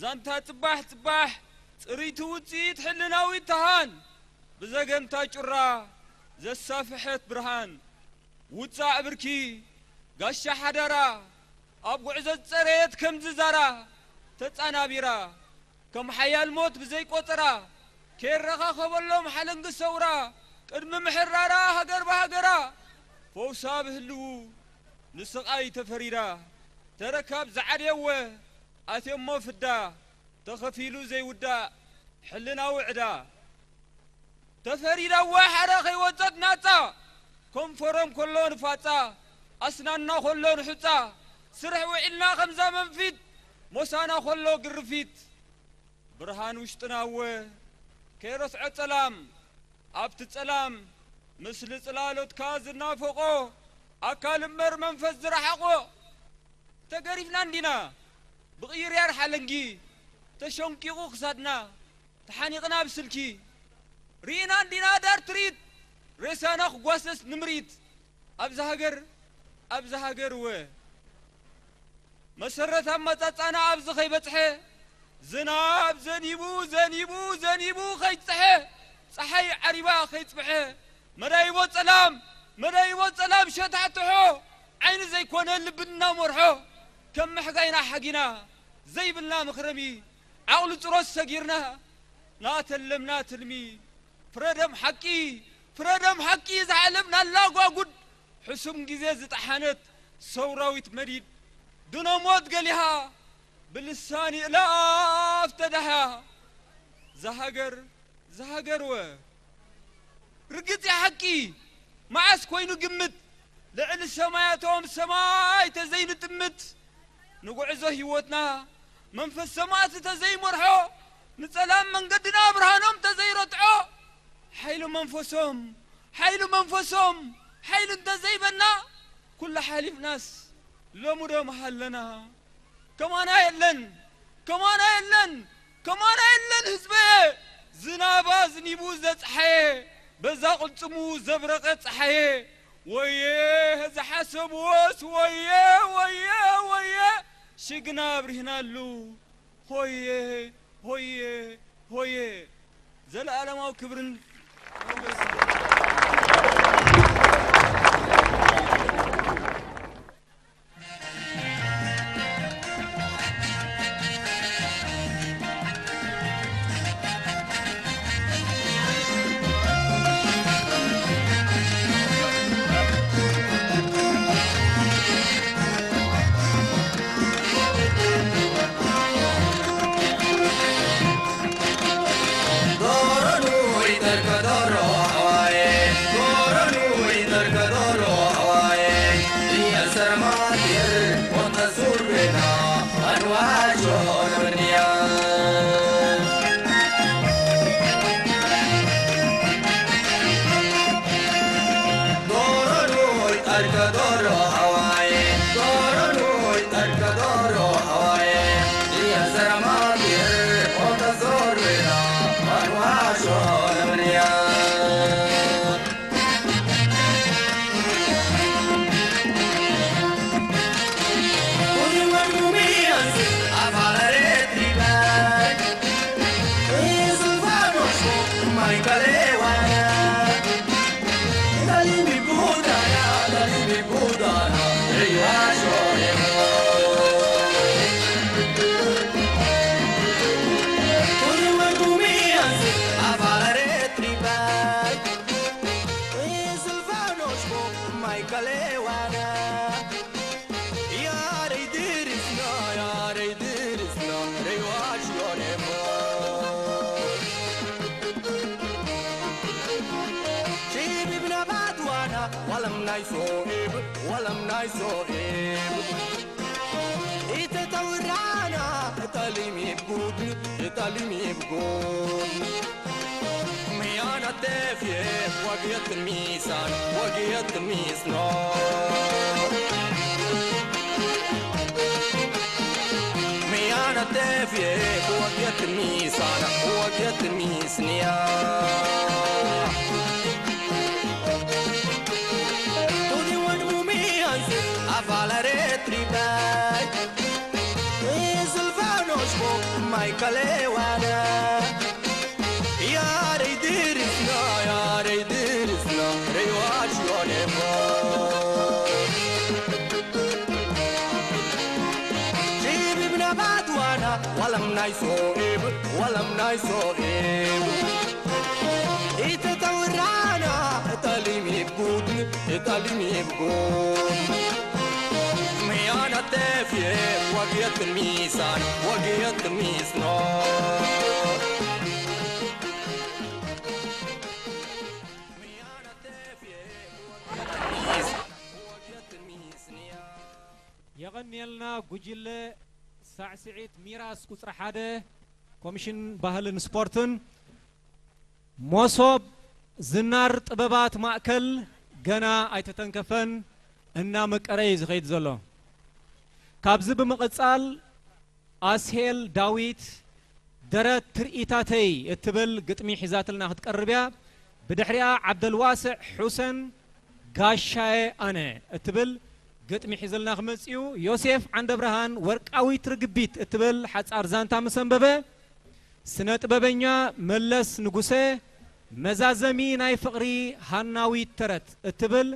ዛንታ ጽባሕ ጽባሕ፣ ጽርይቲ ውጽኢት ሕልናዊት ተሃን፣ ብዘገምታ ጩራ ዘሳፍሐት ብርሃን፣ ውጻእ ብርኪ ጋሻ ሓዳራ፣ ኣብ ጉዕዞ ዝጸረየት ከም ዝዛራ ተጻናቢራ፣ ከም ሓያል ሞት ብዘይቆጸራ፣ ከይረኻኸበሎም ሓለንጊ ሰውራ፣ ቅድሚ ምሕራራ ሃገር ብሃገራ፣ ፈውሳ ብህልዉ ንስቓይ ተፈሪዳ፣ ተረካብ ዝዓደየወ ኣትየሞ ፍዳ፣ ተኸፊሉ ዘይውዳእ ሕልናዊ ዕዳ። ተፈሪዳዋ ሓራ ከይወጸት ናጻ፣ ከንፈሮም ከሎ ንፋጻ፣ ኣስናንና ከሎ ንሑጻ፣ ስርሕ ውዒልና ከምዛ መንፊት፣ ሞሳና ከሎ ግርፊት። ብርሃን ውሽጥና እወ ከይረስዖ ጸላም፣ ኣብቲ ጸላም ምስሊ ጽላሎትካ ዝናፈቖ፣ ኣካል እምበር መንፈስ ዝረሓቖ። ተገሪፍና እንዲና ብቕይርያር ሓለንጊ፣ ተሸንቂቑ ክሳድና፣ ተሓኒቕና ብስልኪ። ርኢና እንዲና ዳር ትርኢት፣ ሬሳና ክጓሰስ ንምርኢት። ኣብዛ ሃገር፣ ኣብዛ ሃገር እወ መሰረት ኣመጻጻና ኣብዚ ከይበጽሐ፣ ዝናብ ዘኒቡ፣ ዘኒቡ፣ ዘኒቡ ከይጽሐ፣ ጸሓይ ዓሪባ ከይጽብሐ፣ መዳይቦ ጸላም፣ መዳይቦ ጸላም ሸታሕትሖ፣ ዓይኒ ዘይኮነ ልቢ እናመርሖ፣ ከም መሕጋይና ሓጊና፣ ዘይብልና መኽረሚ፣ ዓቕሊ ጽሮት ሰጊርና፣ ናተለምና ትልሚ፣ ፍረደም ሓቂ፣ ፍረደም ሓቂ ዝዓለምናላ ጓጉድ፣ ሕሱም ግዜ ዝጠሓነት ሰውራዊት መዲድ፣ ድኖሞት ገሊሃ፣ ብልሳን ይእላፍ ተዳህያ። ዝሃገር፣ ዝሃገርወ። ርግጽ እዩ ሓቂ፣ መዓስ ኮይኑ ግምት፣ ልዕሊ ሰማያቶም ሰማይ ተዘይንጥምት፣ ንጉዕዞ ህይወትና መንፈስ ሰማእቲ ተዘይመርሖ፣ ንጸላም መንገድና ብርሃኖም ተዘይረትዖ፣ ሓይሊ መንፈሶም፣ ሓይሊ መንፈሶም፣ ሓይሊ እንተዘይበና፣ ኩሉ ሓሊፍናስ ሎሚ ዶ ምሃለና? ከማና የለን፣ ከማና የለን፣ ከማና የለን ህዝበየ። ዝናብ ኣዝኒቡ ዘጽሓየ፣ በዛ ቅልጽሙ ዘብረቐ ጸሓየ። ወየ ዝሓሰብዎስ ወየ፣ ወየ፣ ወየ፣ ሽግና ኣብሪህናሉ። ሆየ፣ ሆየ፣ ሆየ። ዘለኣለማዊ ክብርን ሞገስን። Italimibgo. Miyanatefye, wagiyatın misan, wagiyatın misno. Miyanatefye, wagiyatın misno. የቐንየልና። ጉጅለ ሳዕስዒት ሚራስ ቁፅሪ ሓደ፣ ኮሚሽን ባህልን ስፖርትን። ሞሶብ ዝናር ጥበባት ማእከል ገና ኣይተተንከፈን፣ እናመቀረ እዩ ዝኸይድ ዘሎ። ካብዚ ብምቕጻል ኣስሄል ዳዊት ደረት ትርኢታተይ እትብል ግጥሚ ሒዛትልና ክትቀርብ እያ። ብድሕሪኣ ዓብደልዋስዕ ሑሰን ጋሻየ ኣነ እትብል ግጥሚ ሒዝልና ክመጽእ እዩ። ዮሴፍ ዓንደብርሃን ወርቃዊት ርግቢት እትብል ሓጻር ዛንታ ምስ ኣንበበ፣ ስነ ጥበበኛ መለስ ንጉሰ መዛዘሚ ናይ ፍቕሪ ሃናዊት ተረት እትብል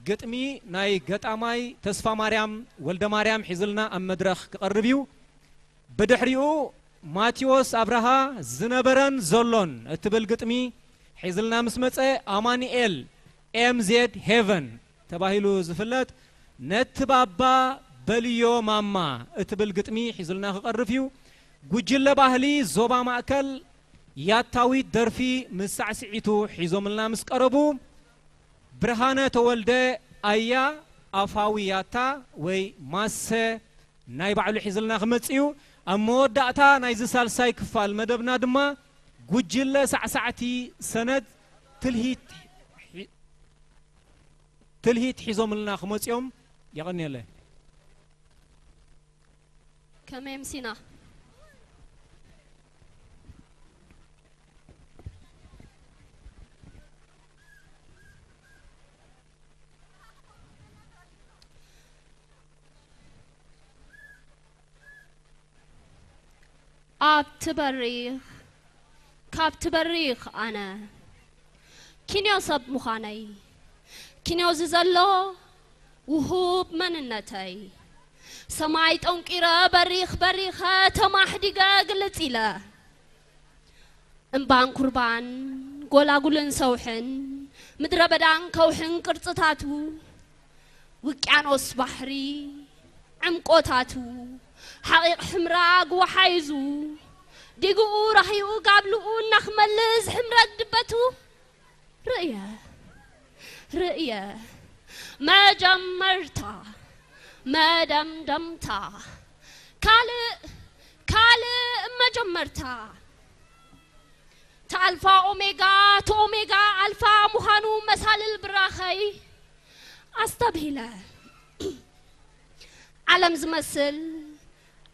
ግጥሚ ናይ ገጣማይ ተስፋማርያም ወልደማርያም ሒዝልና ኣብ መድረኽ ክቐርብ እዩ። ብድሕሪኡ ማቴዎስ ኣብርሃ ዝነበረን ዘሎን እትብል ግጥሚ ሒዝልና ምስ መጸ፣ ኣማኑኤል ኤም ዜድ ሄቨን ተባሂሉ ዝፍለጥ ነቲ ባባ በልዮ ማማ እትብል ግጥሚ ሒዙልና ክቐርፍ እዩ። ጉጅለ ባህሊ ዞባ ማእከል ያታዊት ደርፊ ምስ ሳዕስዒቱ ሒዞምልና ምስ ቀረቡ፣ ብርሃነ ተወልደ ኣያ ኣፋዊ ያታ ወይ ማሰ ናይ ባዕሉ ሒዝልና ክመጽእ እዩ። ኣብ መወዳእታ ናይዚ ሳልሳይ ክፋል መደብና ድማ ጉጅለ ሳዕሳዕቲ ሰነድ ትልሂት ሒ-፣ ትልሂት ሒዞምልና ክመጽኦም። የቐንየለ። ከመይ ኣምሲና? ኣብቲ በሪኽ፣ ካብቲ በሪኽ ኣነ ኪንዮ ሰብ ምዃነይ፣ ኪንዮ እዚ ዘሎ ውሁብ መንነተይ፣ ሰማይ ጠንቂረ በሪኽ በሪኸ ተማሕዲገ ግልጽ ኢለ። እምባን ኩርባን፣ ጎላጉልን ሰውሕን፣ ምድረ በዳን ከውሕን ቅርጽታቱ፣ ውቅያኖስ ባሕሪ ዕምቆታቱ፣ ሓቒቕ ሕምራግ ወሓይዙ፣ ዲግኡ ራህይኡ ጋብልኡ እናኽመልእ ዝሕምረግ ድበቱ ርእየ፣ ርእየ። መጀመርታ፣ መደምደምታ፣ ካልእ፣ ካልእ መጀመርታ። ተኣልፋ ኦሜጋ፣ ተኦሜጋ ኣልፋ ምዃኑ መሳልል ብራኸይ ኣስተብሂለ። ዓለም ዝመስል፣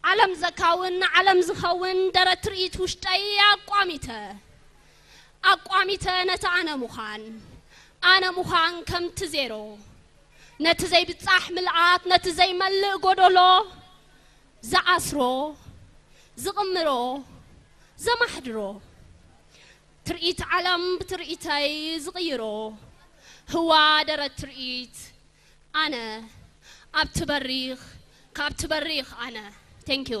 ዓለም ዘካውን፣ ዓለም ዝኸውን ደረት ትርኢት ውሽጠይ ኣቋሚተ። ኣቋሚተ ነቲ ኣነ ምዃን፣ ኣነ ምዃን ከምቲ ዜሮ፣ ነቲ ዘይብጻሕ ምልኣት፣ ነቲ ዘይመልእ ጎደሎ ዝኣስሮ፣ ዝቕምሮ፣ ዘማሕድሮ። ትርኢት ዓለም ብትርኢተይ ዝቕይሮ፣ ህዋ ደረት ትርኢት ኣነ፣ ኣብቲ በሪኽ፣ ካብቲ በሪኽ ኣነ። Thank you።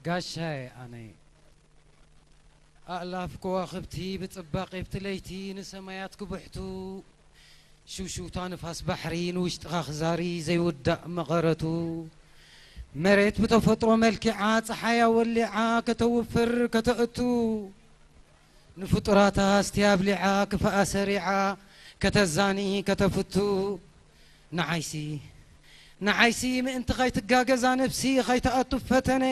ጋሻየ ኣነ። ኣእላፍ ከዋኽብቲ ብጽባቐ ኣብቲ ለይቲ ንሰማያት ክብሕቱ፣ ሽውሽውታ ንፋስ ባሕሪ ንውሽጥኻ ክዛሪ ዘይውዳእ መቐረቱ፣ መሬት ብተፈጥሮ መልኪዓ ጸሓያ ወሊዓ ከተውፍር ከተእቱ፣ ንፍጡራታ ኣስትያ ኣብሊዓ ክፍኣ ሰሪዓ ከተዛኒ ከተፍቱ፣ ንዓይሲ ንዓይሲ ምእንቲ ኸይትጋገዛ ነፍሲ ኸይትኣቱ ፈተነ፣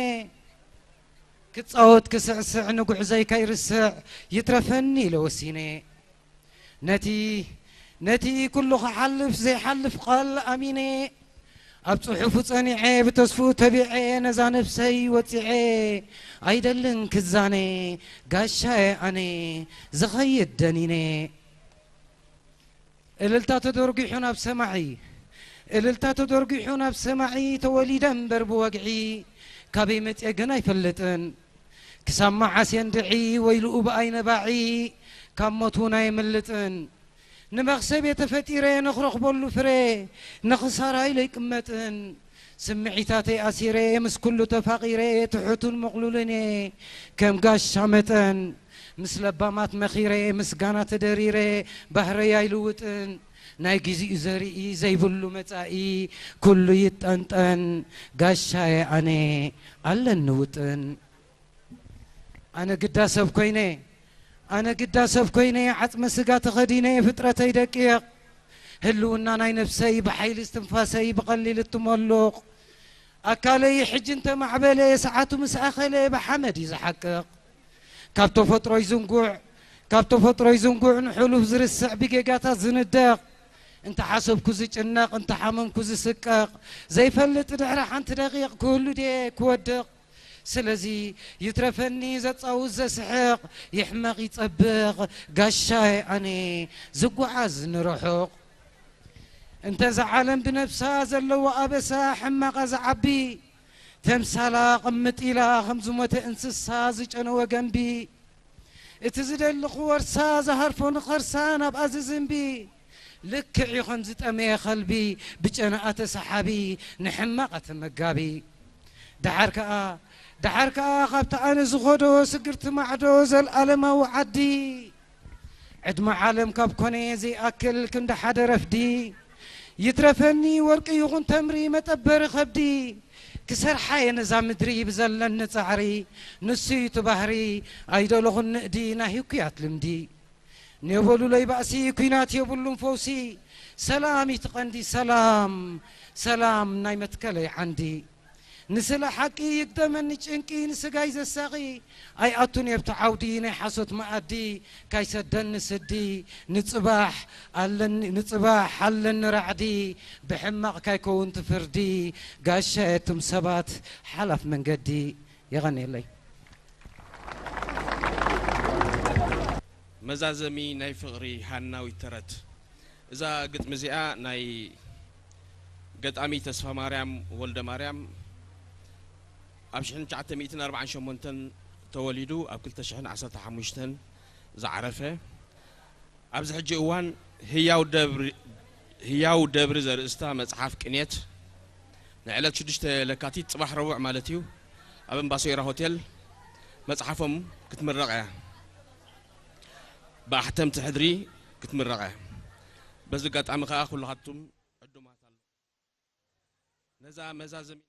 ክጻወት ክስዕስዕ ንጉዕዘይ ከይርስዕ ይትረፈኒ ኢለ ወሲነ። ነቲ ነቲ ኩሉ ክሓልፍ ዘይሓልፍ ቃል ኣሚነ፣ ኣብ ጽሑፉ ጸኒዐ ብተስፍኡ ተቢዐ ነዛ ነፍሰይ ወጺዐ፣ ኣይደልን ክዛነ ጋሻየ ኣነ ዝኸይድ ደኒነ። እልልታ ተደርጒሑ ናብ ሰማዒ፣ እልልታ ተደርጒሑ ናብ ሰማዒ፣ ተወሊደ እምበር ብወግዒ፣ ካበይ መጺኤ ግን ኣይፈልጥን። ክሳብ መዓስ እንድዒ ወይልኡ ብኣይ ነባዒ፣ ካብ ሞት እውን ኣየምልጥን። ንመኽሰብ እየ ተፈጢረ ንኽረኽበሉ ፍረ፣ ንኽሳራ ኢለ ኣይቅመጥን። ስምዒታተይ ኣሲረ ምስ ኩሉ ተፋቒረ፣ ትሑትን ምቕሉልን እየ ከም ጋሻ መጠን። ምስ ለባማት መኺረ ምስጋና ተደሪረ ባህረይ ኣይልውጥን። ናይ ግዚኡ ዘርኢ ዘይብሉ መጻኢ ኩሉ ይጠንጠን ጋሻየ ኣነ ኣለኒ ውጥን። ኣነ ግዳ ሰብ ኮይነ ኣነ ግዳ ሰብ ኮይነ ዓጽመ ስጋ ተኸዲነ ፍጥረተይ ደቂቕ። ህልውና ናይ ነፍሰይ ብሓይሊ እስትንፋሰይ ብቐሊል እትመሉቕ። ኣካለይ ሕጂ እንተማዕበለ ሰዓቱ ምስ ኣኸለ ብሓመድ እዩ ዝሓቅቕ። ካብ ተፈጥሮይ ዝንጉዕ ካብ ተፈጥሮይ ዝንጉዕ ንሕሉፍ ዝርስዕ ብጌጋታት ዝንደቕ። እንተ ሓሰብኩ ዝጭነቕ እንተ ሓመምኩ ዝስቀቕ ዘይፈልጥ ድሕሪ ሓንቲ ደቂቕ ክህሉ ድየ ክወድቕ። ስለዚ ይትረፈኒ ዘጻውት ዘስሕቕ ይሕመቕ ይጸብቕ ጋሻይ ኣነ ዝጓዓዝ ንርሑቕ። እንተ እዛ ዓለም ብነብሳ ዘለዎ ኣበሳ ሕማቓ ዝዓቢ ተምሳላ ቅምጥ ኢላ ከም ዝሞተ እንስሳ ዝጨነወ ገንቢ። እቲ ዝደሊ ክወርሳ ዝሃርፎ ንኸርሳ ናብኣ ዝዝንቢ። ልክዕ እዩ ከም ዝጠመየ ከልቢ ብጨነኣ ተሰሓቢ ንሕማቓ ተመጋቢ። ደሓር ከኣ ደሓር ከኣ ካብቲ ኣነ ዝኸዶ ስግርቲ ማዕዶ ዘልኣለማዊ ዓዲ። ዕድመ ዓለም ካብ ኮነ ዘይኣክል ክንዲ ሓደ ረፍዲ። ይትረፈኒ ወርቂ ይኹን ተምሪ መጠበሪ ከብዲ። ክሰርሓ እየ ነዛ ምድሪ ብዘለኒ ጻዕሪ። ንሱ እዩ እቲ ባህሪ ኣይደለኹን ንእዲ ናይ ህኩያት ልምዲ። ኔበሉለይ ባእሲ ኲናት የብሉን ፈውሲ። ሰላም እዩ እቲ ቀንዲ ሰላም ሰላም ናይ መትከለይ ዓንዲ። ንስለ ሓቂ ይግደመኒ ጭንቂ ንስጋይ ዘሳቒ። ኣይኣቱን የብቲ ዓውዲ ናይ ሓሶት መኣዲ ካይሰደኒ ስዲ። ንጽባሕ ኣለኒ ንጽባሕ ኣለኒ ራዕዲ። ብሕማቕ ካይከውን ትፍርዲ ጋሻ የቱም ሰባት ሓላፍ መንገዲ። የቐንየለይ። መዛዘሚ ናይ ፍቕሪ ሃናዊት ተረት። እዛ ግጥሚ እዚኣ ናይ ገጣሚ ተስፋማርያም ወልደማርያም ኣብ ሽሕን ትሽዓተ ሚእትን ኣርባዓን ሸሞንተን ተወሊዱ ኣብ ክልተ ሽሕን ዓሰርተ ሓሙሽተን ዝዓረፈ ኣብዚ ሕጂ እዋን ህያው ደብሪ ህያው ደብሪ ዘርእስታ መጽሓፍ ቅኔት ንዕለት ሽዱሽተ ለካቲት ጽባሕ ረቡዕ ማለት እዩ ኣብ እምባሶይራ ሆቴል መጽሓፎም ክትምረቕ እያ። ብኣሕተምቲ ሕድሪ ክትምረቕ እያ። በዚ ኣጋጣሚ ከኣ ኩልኻትኩም ዕዱማት ኣለኹም። ነዛ መዛዘሚ